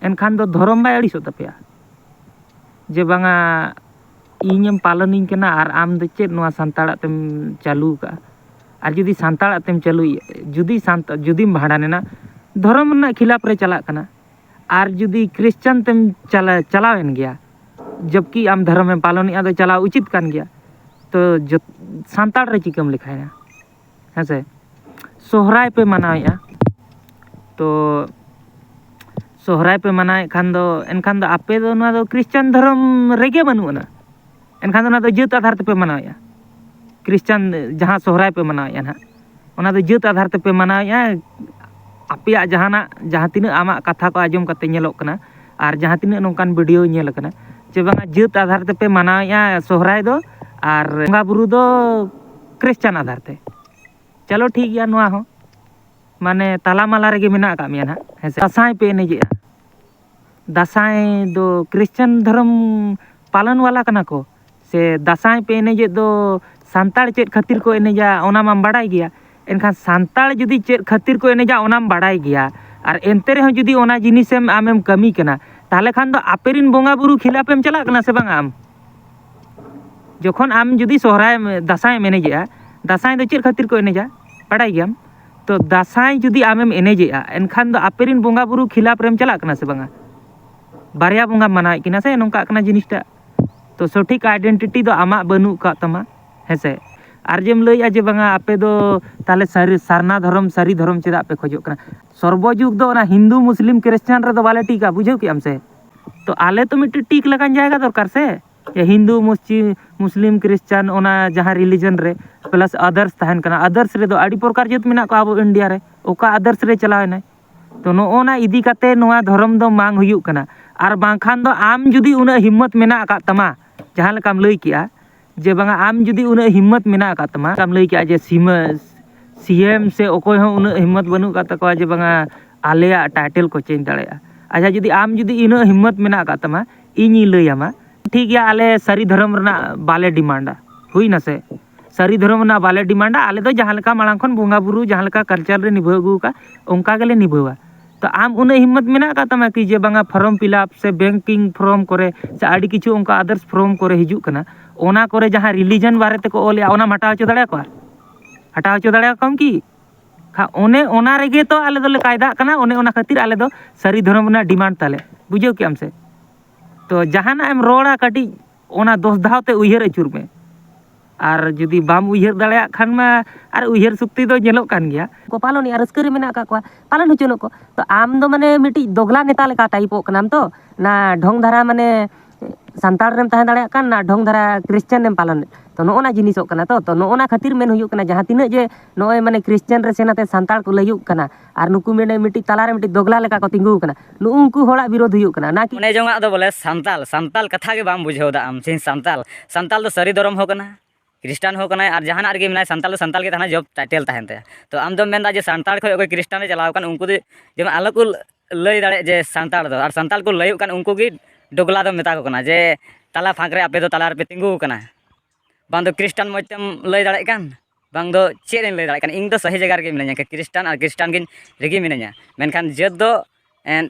ᱮᱱᱠᱷᱟᱱ ᱫᱚ ᱫᱷᱚᱨᱚᱢ ᱵᱟᱭ ᱟᱹᱲᱤᱥᱚᱜ ᱛᱟᱯᱮᱭᱟ? ᱡᱮ ᱵᱟᱝᱟ, ᱤᱧᱮᱢ ᱯᱟᱞᱚᱱᱤᱧ ᱠᱟᱱᱟ ᱟᱨ ᱟᱢ ᱫᱚ ᱪᱮᱫ ᱱᱚᱣᱟ ᱥᱟᱱᱛᱟᱲᱟᱜ ᱛᱮᱢ ᱪᱟᱹᱞᱩ ᱟᱠᱟᱫᱼᱟ? ᱟᱨ ᱡᱩᱫᱤ ᱥᱟᱱᱛᱟᱲᱟᱜ ᱛᱮᱢ ᱪᱟᱹᱞᱩᱭ, ᱡᱩᱫᱤ ᱥᱟᱱᱛᱟᱲ ᱡᱩᱫᱤᱢ ᱵᱷᱟᱸᱰᱟᱱ ᱮᱱᱟ, ᱫᱷᱚᱨᱚᱢ ᱨᱮᱱᱟᱜ ᱠᱷᱤᱞᱟᱯ ᱨᱮ ᱪᱟᱞᱟᱜ ᱠᱟᱱᱟ᱾ ᱟᱨ ᱡᱩᱫᱤ ᱠᱷᱨᱤᱥᱪᱟᱱ ᱛᱮᱢ ᱪᱟᱞᱟ ᱪᱟᱞᱟᱣᱮᱱ ᱜᱮᱭᱟ, ᱡᱚᱵᱠᱤ ᱟᱢ ᱫᱷᱚᱨᱚᱢᱮᱢ ᱯᱟᱞᱚᱱᱮᱫᱼᱟ, ᱫᱚ ᱪᱟᱞᱟᱣ ᱩᱪᱤᱛ ᱠᱟᱱ ᱜᱮᱭᱟ᱾ ᱛᱚ ᱡᱚᱛ- ᱥᱟᱱᱛᱟᱲ ᱨᱮ ᱪᱤᱠᱟᱹᱢ ᱞᱮᱠᱷᱟᱭᱮᱱᱟ? ᱦᱮᱸ ᱥᱮ? ᱥᱚᱦᱨᱟᱭ ᱯᱮ ᱢᱟᱱᱟᱣᱮᱫᱼᱟ, ᱛᱚ ᱥᱚᱦᱨᱟᱭ ᱯᱮ ᱢᱟᱱᱟᱣᱮᱫ ᱠᱷᱟᱱ ᱫᱚ, ᱮᱱᱠᱷᱟᱱ ᱫᱚ ᱟᱯᱮ ᱫᱚ ᱱᱚᱣᱟ ᱫᱚ ᱠᱷᱨᱤᱥᱪᱟᱱ ᱫᱷᱚᱨᱚᱢ ᱨᱮᱜᱮ ᱵᱟᱹᱱᱩᱜ ᱟᱱᱟ᱾ ᱮᱱᱠᱷᱟᱱ ᱫᱚ ᱚᱱᱟ ᱫᱚ ᱡᱟᱹᱛ ᱟᱫᱷᱟᱨ ᱛᱮᱯᱮ ᱢᱟᱱᱟᱣᱮᱫᱼᱟ᱾ ᱠᱷᱨᱤᱥᱪᱟᱱ ᱡᱟᱦᱟᱸ ᱥᱚᱦᱨᱟᱭ ᱯᱮ ᱢᱟᱱᱟᱣᱮᱫᱼᱟ ᱱᱟᱦᱟᱜ, ᱚᱱᱟ ᱫᱚ ᱡᱟᱹᱛ ᱟᱫᱷᱟᱨ ᱛᱮᱯᱮ ᱢᱟᱱᱟᱣᱮᱫᱼᱟ᱾ ᱟᱯᱮᱭᱟᱜ ᱡᱟᱦᱟᱱᱟᱜ, ᱡᱟᱦᱟᱸ ᱛᱤᱱᱟᱹᱜ ᱟᱢᱟᱜ ᱠᱟᱛᱷᱟ ᱠᱚ ᱟᱸᱡᱚᱢ ᱠᱟᱛᱮ ᱧᱮᱞᱚᱜ ᱠᱟᱱᱟ, ᱟᱨ ᱡᱟᱦᱟᱸ ᱛᱤᱱᱟᱹᱜ ᱱᱚᱝᱠᱟᱱ ᱵᱷᱤᱰᱤᱭᱳ ᱧᱮᱞ ᱟᱠᱟᱱᱟ, ᱪᱮ ᱵᱟᱝᱟ, ᱡᱟᱹᱛ ᱟᱫᱷᱟᱨ ᱛᱮᱯᱮ ᱢᱟᱱᱟᱣᱮᱫᱼᱟ ᱥᱚᱦᱨᱟᱭ ᱫᱚ, ᱟᱨ ᱵᱚᱸᱜᱟ ᱵᱩᱨᱩ ᱫᱚ ᱠᱷᱨᱤᱥᱪᱟᱱ ᱟᱫᱷᱟᱨ ᱛᱮ᱾ ᱪᱚᱞᱚ, ᱴᱷᱤᱠ ᱜᱮᱭᱟ, ᱱᱚᱣᱟ ᱦᱚᱸ ᱢᱟᱱᱮ ᱛᱟᱞᱟ ᱢᱟᱞᱟ ᱨᱮᱜᱮ ᱢᱮᱱᱟᱜ ᱟᱠᱟᱫ ᱢᱮᱭᱟ ᱱᱟᱦᱟᱜ, ᱦᱮᱸ ᱥᱮ? ᱫᱟᱸᱥᱟᱭ ᱯᱮ ᱮᱱᱮᱡᱮᱜᱼᱟ, ᱫᱟᱸᱥᱟᱭ ᱫᱚ ᱠᱷᱨᱤᱥᱪᱟᱱ ᱫᱷᱚᱨᱚᱢ ᱯᱟᱞᱚᱱ ᱵᱟᱞᱟ ᱠᱟᱱᱟ ᱠᱚ, ᱥᱮ ᱫᱟᱸᱥᱟᱭ ᱯᱮ ᱮᱱᱮᱡᱮᱫ ᱫᱚ ᱥᱟᱱᱛᱟᱲ ᱪᱮᱫ ᱠᱷᱟᱹᱛᱤᱨ ᱠᱚ ᱮᱱᱮᱡᱟ, ᱚᱱᱟ ᱢᱟᱢ ᱵᱟᱲᱟᱭ ᱜᱮᱭᱟ᱾ ᱮᱱᱠᱷᱟᱱ ᱥᱟᱱᱛᱟᱲ ᱡᱩᱫᱤ ᱪᱮᱫ ᱠᱷᱟᱹᱛᱤᱨ ᱠᱚ ᱮᱱᱮᱡᱟ, ᱚᱱᱟᱢ ᱵᱟᱲᱟᱭ ᱜᱮᱭᱟ, ᱟᱨ ᱮᱱᱛᱮ ᱨᱮᱦᱚᱸ ᱡᱩᱫᱤ ᱚᱱᱟ ᱡᱤᱱᱤᱥᱮᱢ ᱟᱢᱮᱢ ᱠᱟᱹᱢᱤ ᱠᱟᱱᱟ, ᱛᱟᱦᱚᱞᱮ ᱠᱷᱟᱱ ᱫᱚ ᱟᱯᱮᱨᱮᱱ ᱵᱚᱸᱜᱟ ᱵᱩᱨᱩ ᱠᱷᱤᱞᱟᱯᱮᱢ ᱪᱟᱞᱟᱜ ᱠᱟᱱᱟ ᱥᱮ ᱵᱟᱝᱟ ᱟᱢ? ᱡᱚᱠᱷᱚᱱ ᱟᱢ ᱡᱩᱫᱤ ᱥᱚᱦᱨᱟᱭ, ᱫᱟᱸᱥᱟᱭ ᱮᱢ ᱮᱱᱮᱡᱮᱜᱼᱟ, ᱫᱟᱸᱥᱟᱭ ᱫᱚ ᱪᱮᱫ ᱠᱷᱟᱹᱛᱤᱨ ᱠᱚ ᱮᱱᱮᱡᱟ, ᱵᱟᱲᱟᱭ ᱜᱮᱭᱟᱢ? ᱛᱚ ᱫᱟᱸᱥᱟᱭ ᱡᱩᱫᱤ ᱟᱢᱮᱢ ᱮᱱᱮᱡᱮᱜᱼᱟ, ᱮᱱᱠᱷᱟᱱ ᱫᱚ ᱟᱯᱮᱨᱮᱱ ᱵᱚᱸᱜᱟ ᱵᱩᱨᱩ ᱠᱷᱤᱞᱟᱯ ᱨᱮᱢ ᱪᱟᱞᱟᱜ ᱠᱟᱱᱟ ᱥᱮ ᱵᱟᱝᱟ? ᱵᱟᱨᱭᱟ ᱵᱚᱸᱜᱟᱢ ᱢᱟᱱᱟᱣᱮᱫ ᱠᱤᱱᱟ ᱥᱮ, ᱱᱚᱝᱠᱟᱜ ᱠᱟᱱᱟ ᱡᱤᱱᱤᱥᱴᱟᱜ᱾ ᱛᱚ ᱥᱚᱴᱷᱤᱠ ᱟᱭᱰᱮᱱᱴᱤᱴᱤ ᱫᱚ ᱟᱢᱟᱜ ᱵᱟᱹᱱᱩᱜ ᱟᱠᱟᱫ ᱛᱟᱢᱟ, ᱦᱮᱸ ᱥᱮ? ᱟᱨ ᱡᱮᱢ ᱞᱟᱹᱭᱮᱜᱼᱟ ᱡᱮ ᱵᱟᱝᱟ, ᱟᱯᱮ ᱫᱚ ᱛᱟᱦᱚᱞᱮ ᱥᱟᱹᱨᱤ ᱥᱟᱨᱱᱟ ᱫᱷᱚᱨᱚᱢ, ᱥᱟᱹᱨᱤ ᱫᱷᱚᱨᱚᱢ ᱪᱮᱫᱟᱜ ᱯᱮ ᱠᱷᱚᱡᱚᱜ ᱠᱟᱱᱟ? ᱥᱚᱨᱵᱚ ᱡᱩᱜᱽ ᱫᱚ ᱚᱱᱟ ᱦᱤᱱᱫᱩ, ᱢᱩᱥᱞᱤᱢ, ᱠᱷᱨᱤᱥᱪᱟᱱ ᱨᱮᱫᱚ ᱵᱟᱞᱮ ᱴᱤᱠᱟ, ᱵᱩᱡᱷᱟᱹᱣ ᱠᱮᱜᱼᱟᱢ ᱥᱮ? ᱛᱚ ᱟᱞᱮ ᱛᱚ ᱢᱤᱫᱴᱮᱱ ᱴᱤᱠ ᱞᱮᱠᱟᱱ ᱡᱟᱭᱜᱟ ᱫᱚᱨᱠᱟᱨ ᱥᱮ᱾ ᱡᱮ ᱦᱤᱱᱫᱩ, ᱢᱩᱥᱪᱤ-, ᱢᱩᱥᱞᱤᱢ, ᱠᱷᱨᱤᱥᱪᱟᱱ, ᱚᱱᱟ ᱡᱟᱦᱟᱸ ᱨᱤᱞᱤᱡᱚᱱ ᱨᱮ, ᱯᱞᱟᱥ ᱟᱫᱟᱨᱥ ᱛᱟᱦᱮᱱ ᱠᱟᱱᱟ᱾ ᱟᱫᱟᱨᱥ ᱨᱮᱫᱚ ᱟᱹᱰᱤ ᱯᱨᱚᱠᱟᱨ ᱡᱟᱹᱛ ᱢᱮᱱᱟᱜ ᱠᱚᱣᱟ ᱟᱵᱚ ᱤᱱᱰᱤᱭᱟ ᱨᱮ, ᱚᱠᱟ ᱟᱫᱟᱨᱥ ᱨᱮ ᱪᱟᱞᱟᱣ ᱮᱱᱟᱭ? ᱛᱚ ᱱᱚᱜᱼᱚ ᱱᱟ ᱤᱫᱤ ᱠᱟᱛᱮ ᱱᱚᱣᱟ ᱫᱷᱚᱨᱚᱢ ᱫᱚ ᱵᱟᱝ ᱦᱩᱭᱩᱜ ᱠᱟᱱᱟ᱾ ᱟᱨ ᱵᱟᱝᱠᱷᱟᱱ ᱫᱚ ᱟᱢ ᱡᱩᱫᱤ ᱩᱱᱟᱹᱜ ᱦᱤᱢᱢᱚᱛ ᱢᱮᱱᱟᱜ ᱟᱠᱟᱫ ᱛᱟᱢᱟ, ᱡᱟᱦᱟᱸ ᱞᱮᱠᱟᱢ ᱞᱟᱹᱭ ᱠᱮᱜᱼᱟ, ᱡᱮ ᱵᱟᱝᱟ, ᱟᱢ ᱡᱩᱫᱤ ᱩᱱᱟᱹᱜ ᱦᱤᱢᱢᱚᱛ ᱢᱮᱱᱟᱜ ᱟᱠᱟᱫ ᱛᱟᱢᱟ, ᱟᱢ ᱞᱟᱹᱭ ᱠᱮᱜᱼᱟ ᱡᱮ ᱥᱤᱢᱟᱹ, ᱥᱤ ᱮᱢ ᱥᱮ ᱚᱠᱚᱭ ᱦᱚᱸ ᱩᱱᱟᱹᱜ ᱦᱤᱢᱢᱚᱛ ᱵᱟᱹᱱᱩᱜ ᱟᱠᱟᱫ ᱛᱟᱠᱚᱣᱟ ᱡᱮ ᱵᱟᱝᱟ, ᱟᱞᱮᱭᱟᱜ ᱴᱟᱭᱴᱮᱞ ᱠᱚ ᱪᱮᱧᱡᱽ ᱫᱟᱲᱮᱭᱟᱜᱼᱟ᱾ ᱟᱪᱪᱷᱟ, ᱡᱩᱫᱤ ᱟᱢ ᱡᱩᱫᱤ ᱤᱱᱟᱹᱜ ᱦᱤᱢᱢᱚᱛ ᱢᱮᱱᱟᱜ ᱟᱠᱟᱫ ᱛᱟᱢᱟ, ᱤᱧᱤᱧ ᱞᱟᱹᱭᱟᱢᱟ, ᱴᱷᱤᱠ ᱜᱮᱭᱟ, ᱟᱞᱮ ᱥᱟᱹᱨᱤ ᱫᱷᱚᱨᱚᱢ ᱨᱮᱱᱟᱜ ᱵᱟᱞᱮ ᱰᱤᱢᱟᱱᱰᱟ, ᱦᱩᱭ ᱱᱟ ᱥᱮ? ᱥᱟᱹᱨᱤ ᱫᱷᱚᱨᱚᱢ ᱨᱮᱱᱟᱜ ᱵᱟᱞᱮ ᱰᱤᱢᱟᱱᱰᱟ, ᱟᱞᱮ ᱫᱚ ᱡᱟᱦᱟᱸ ᱞᱮᱠᱟ ᱢᱟᱲᱟᱝ ᱠᱷᱚᱱ ᱵᱚᱸᱜᱟ ᱵᱩᱨᱩ ᱡᱟᱦᱟᱸ ᱞᱮᱠᱟ ᱠᱟᱞᱪᱟᱨ ᱞᱮ ᱱᱤᱵᱷᱟᱹᱣ ᱟᱹᱜᱩ ᱟᱠᱟᱫ, ᱚᱱᱠᱟ ᱜᱮᱞᱮ ᱱᱤᱵᱷᱟᱹᱣᱟ᱾ ᱛᱚ ᱟᱢ ᱩᱱᱟᱹᱜ ᱦᱤᱢᱢᱚᱛ ᱢᱮᱱᱟᱜ ᱟᱠᱟᱫ ᱛᱟᱢᱟ ᱠᱤ ᱡᱮ ᱵᱟᱝᱟ, ᱯᱷᱚᱨᱚᱢ ᱯᱷᱤᱞᱟᱯ ᱥᱮ ᱵᱮᱝᱠᱤᱝ ᱯᱷᱚᱨᱚᱢ ᱠᱚᱨᱮ ᱥᱮ ᱟᱹᱰᱤ ᱠᱤᱪᱷᱩ ᱚᱱᱠᱟ ᱟᱫᱟᱨᱥ ᱯᱷᱚᱨᱚᱢ ᱠᱚᱨᱮ ᱦᱤᱡᱩᱜ ᱠᱟᱱᱟ, ᱚᱱᱟ ᱠᱚᱨᱮ ᱡᱟᱦᱟᱸ ᱨᱤᱞᱤᱡᱚᱱ ᱵᱟᱨᱮ ᱛᱮᱠᱚ ᱚᱞᱮᱜᱼᱟ, ᱚᱱᱟᱢ ᱦᱟᱴᱟᱣ ᱦᱚᱪᱚ ᱫᱟᱲᱮᱭᱟᱠᱚᱣᱟ? ᱦᱟᱴᱟᱣ ᱦᱚᱪᱚ ᱫᱟᱲᱮᱭᱟᱠᱚᱣᱟᱢ ᱠᱤ? ᱠᱷᱟᱱ ᱚᱱᱮ ᱚᱱᱟ ᱨᱮᱜᱮ ᱛᱚ ᱟᱞᱮ ᱫᱚᱞᱮ ᱠᱟᱭᱫᱟᱜ ᱠᱟᱱᱟ, ᱚᱱᱮ ᱚᱱᱟ ᱠᱷᱟᱹᱛᱤᱨ ᱟᱞᱮ ᱫᱚ ᱥᱟᱹᱨᱤ ᱫᱷᱚᱨᱚᱢ ᱨᱮᱱᱟᱜ ᱰᱤᱢᱟᱱᱰ ᱛᱟᱞᱮ᱾ ᱵᱩᱡᱷᱟᱹᱣ ᱠᱮᱜᱼᱟᱢ ᱥᱮ? ᱛᱚ ᱡᱟᱦᱟᱱᱟᱜ ᱮᱢ ᱨᱚᱲᱟ ᱠᱟᱹᱴᱤᱡ, ᱚᱱᱟ ᱫᱚᱥ ᱫᱷᱟᱣ ᱛᱮ ᱩᱭᱦᱟᱹᱨ ᱟᱹᱪᱩᱨ ᱢᱮ᱾ ᱟᱨ ᱡᱩᱫᱤ ᱵᱟᱢ ᱩᱭᱦᱟᱹᱨ ᱫᱟᱲᱮᱭᱟᱜ ᱠᱷᱟᱱ ᱢᱟ, ᱟᱨ ᱩᱭᱦᱟᱹᱨ ᱥᱚᱠᱛᱤ ᱫᱚ ᱧᱮᱞᱚᱜ ᱠᱟᱱ ᱜᱮᱭᱟ᱾ ᱠᱚ ᱯᱟᱞᱚᱱᱮᱜᱼᱟ, ᱨᱟᱹᱥᱠᱟᱹ ᱨᱮ ᱢᱮᱱᱟᱜ ᱟᱠᱟᱫ ᱠᱚᱣᱟ, ᱯᱟᱞᱚᱱ ᱦᱚᱪᱚᱱᱚᱜ ᱠᱚ᱾ ᱛᱚ ᱟᱢ ᱫᱚ ᱢᱟᱱᱮ ᱢᱤᱫᱴᱤᱡ ᱫᱚᱜᱽᱞᱟ ᱱᱮᱛᱟ ᱞᱮᱠᱟ ᱴᱟᱭᱤᱯᱚᱜ ᱠᱟᱱᱟᱢ ᱛᱚ, ᱚᱱᱟ ᱰᱷᱚᱝ ᱫᱷᱟᱨᱟ ᱢᱟᱱᱮ ᱥᱟᱱᱛᱟᱲ ᱨᱮᱢ ᱛᱟᱦᱮᱸ ᱫᱟᱲᱮᱭᱟᱜ ᱠᱟᱱ, ᱚᱱᱟ ᱰᱷᱚᱝ ᱫᱷᱟᱨᱟ ᱠᱨᱤᱥᱪᱟᱱ ᱮᱢ ᱯᱟᱞᱚᱱᱮᱫ᱾ ᱛᱚ ᱱᱚᱜᱼᱚ ᱱᱟ ᱡᱤᱱᱤᱥᱚᱜ ᱠᱟᱱᱟ᱾ ᱛᱚ, ᱛᱚ ᱱᱚᱜᱼᱚ ᱱᱟ ᱠᱷᱟᱹᱛᱤᱨ ᱢᱮᱱ ᱦᱩᱭᱩᱜ ᱠᱟᱱᱟ, ᱡᱟᱦᱟᱸ ᱛᱤᱱᱟᱹᱜ ᱡᱮ ᱱᱚᱜᱼᱚᱭ ᱢᱟᱱᱮ ᱠᱨᱤᱥᱪᱟᱱ ᱨᱮ ᱥᱮᱱ ᱟᱛᱮ ᱥᱟᱱᱛᱟᱲ ᱠᱚ ᱞᱟᱹᱭᱩᱜ ᱠᱟᱱᱟ, ᱟᱨ ᱱᱩᱠᱩ ᱢᱤᱫ, ᱢᱤᱫᱴᱤᱡ ᱛᱟᱞᱟᱨᱮ ᱢᱤᱫᱴᱤᱡ ᱫᱚᱜᱽᱞᱟ ᱞᱮᱠᱟ ᱠᱚ ᱛᱤᱸᱜᱩ ᱟᱠᱟᱱᱟ, ᱱᱩᱜᱼᱩ ᱩᱱᱠᱩ ᱦᱚᱲᱟᱜ ᱵᱤᱨᱳᱫᱷ ᱦᱩᱭᱩᱜ ᱠᱟᱱᱟ, ᱱᱟ ᱠᱤ ᱢᱚᱱᱮ ᱡᱚᱝᱟᱜ ᱫᱚ ᱵᱚᱞᱮ ᱥᱟᱱᱛᱟᱞ, ᱥᱟᱱᱛᱟᱞ ᱠᱟᱛᱷᱟ ᱜᱮ ᱵᱟᱢ ᱵᱩᱡᱷᱟᱹᱣ ᱫᱟ ᱟᱢ᱾ ᱥᱤᱧ ᱥᱟᱱᱛᱟᱞ, ᱥᱟᱱᱛᱟᱞ ᱫᱚ ᱥᱟᱹᱨᱤ ᱫᱷᱚᱨᱚᱢ ᱦᱚᱸ ᱠᱟᱱᱟ, ᱠᱨᱤᱥᱴᱟᱱ ᱦᱚᱸ ᱠᱟᱱᱟᱭ, ᱟᱨ ᱡᱟᱦᱟᱱᱟᱜ ᱨᱮᱜᱮ ᱢᱮᱱᱟᱭ, ᱥᱟᱱᱛᱟᱞ ᱫᱚ ᱥᱟᱱᱛᱟᱞ ᱜᱮ ᱛᱟᱦᱮᱱᱟ, job title ᱛᱟᱦᱮᱱ ᱛᱟᱭᱟ᱾ ᱛᱚ ᱟᱢ ᱫᱚᱢ ᱢᱮᱱᱫᱟ ᱡᱮ ᱥᱟᱱᱛᱟᱲ ᱠᱷᱚᱱ ᱚᱠᱚᱭ ᱠᱨᱤᱥᱴᱟᱱ ᱨᱮ ᱪᱟᱞᱟᱣ ᱟᱠᱟᱱ, ᱩᱱᱠᱩ ᱫᱚ ᱡᱮᱢᱚᱱ ᱟᱞᱚ ᱠᱚ ᱞᱟᱹᱭ ᱫᱟᱲᱮᱭᱟᱜ ᱡᱮ ᱥᱟᱱᱛᱟᱲ ᱫᱚ, ᱟᱨ ᱥᱟᱱᱛᱟᱲ ᱠᱚ ᱞᱟᱹᱭᱚᱜ ᱠᱟᱱ ᱩᱱᱠᱩ ᱜᱮ ᱰᱚᱜᱽᱞᱟ ᱫᱚᱢ ᱢᱮᱛᱟ ᱠᱚ ᱠᱟᱱᱟ, ᱡᱮ ᱛᱟᱞᱟ ᱯᱷᱟᱸᱠ ᱨᱮ ᱟᱯᱮ ᱫᱚ ᱛᱟᱞᱟ ᱨᱮᱯᱮ ᱛᱤᱸᱜᱩ ᱟᱠᱟᱱᱟ᱾ ᱵᱟᱝ ᱫᱚ ᱠᱨᱤᱥᱴᱟᱱ ᱢᱚᱡᱽ ᱛᱮᱢ ᱞᱟᱹᱭ ᱫᱟᱲᱮᱭᱟᱜ ᱠᱟᱱ, ᱵᱟᱝ ᱫᱚ ᱪᱮᱫ ᱤᱧ ᱞᱟᱹᱭ ᱫᱟᱲᱮᱭᱟᱜ ᱠᱟᱱᱟ᱾ ᱤᱧ ᱫᱚ ᱥᱟᱹᱦᱤ ᱡᱟᱭᱜᱟ ᱨᱮᱜᱮ ᱢᱤᱱᱟᱹᱧᱟ, ᱠᱨᱤᱥᱴᱟᱱ ᱟᱨ ᱠᱨᱤᱥᱴᱟᱱ ᱜᱤᱧ, ᱨᱮᱜᱮ ᱢᱤᱱᱟᱹᱧᱟ᱾ ᱢᱮᱱᱠᱷᱟᱱ ᱡᱟᱹᱛ ᱫᱚ ᱮᱱ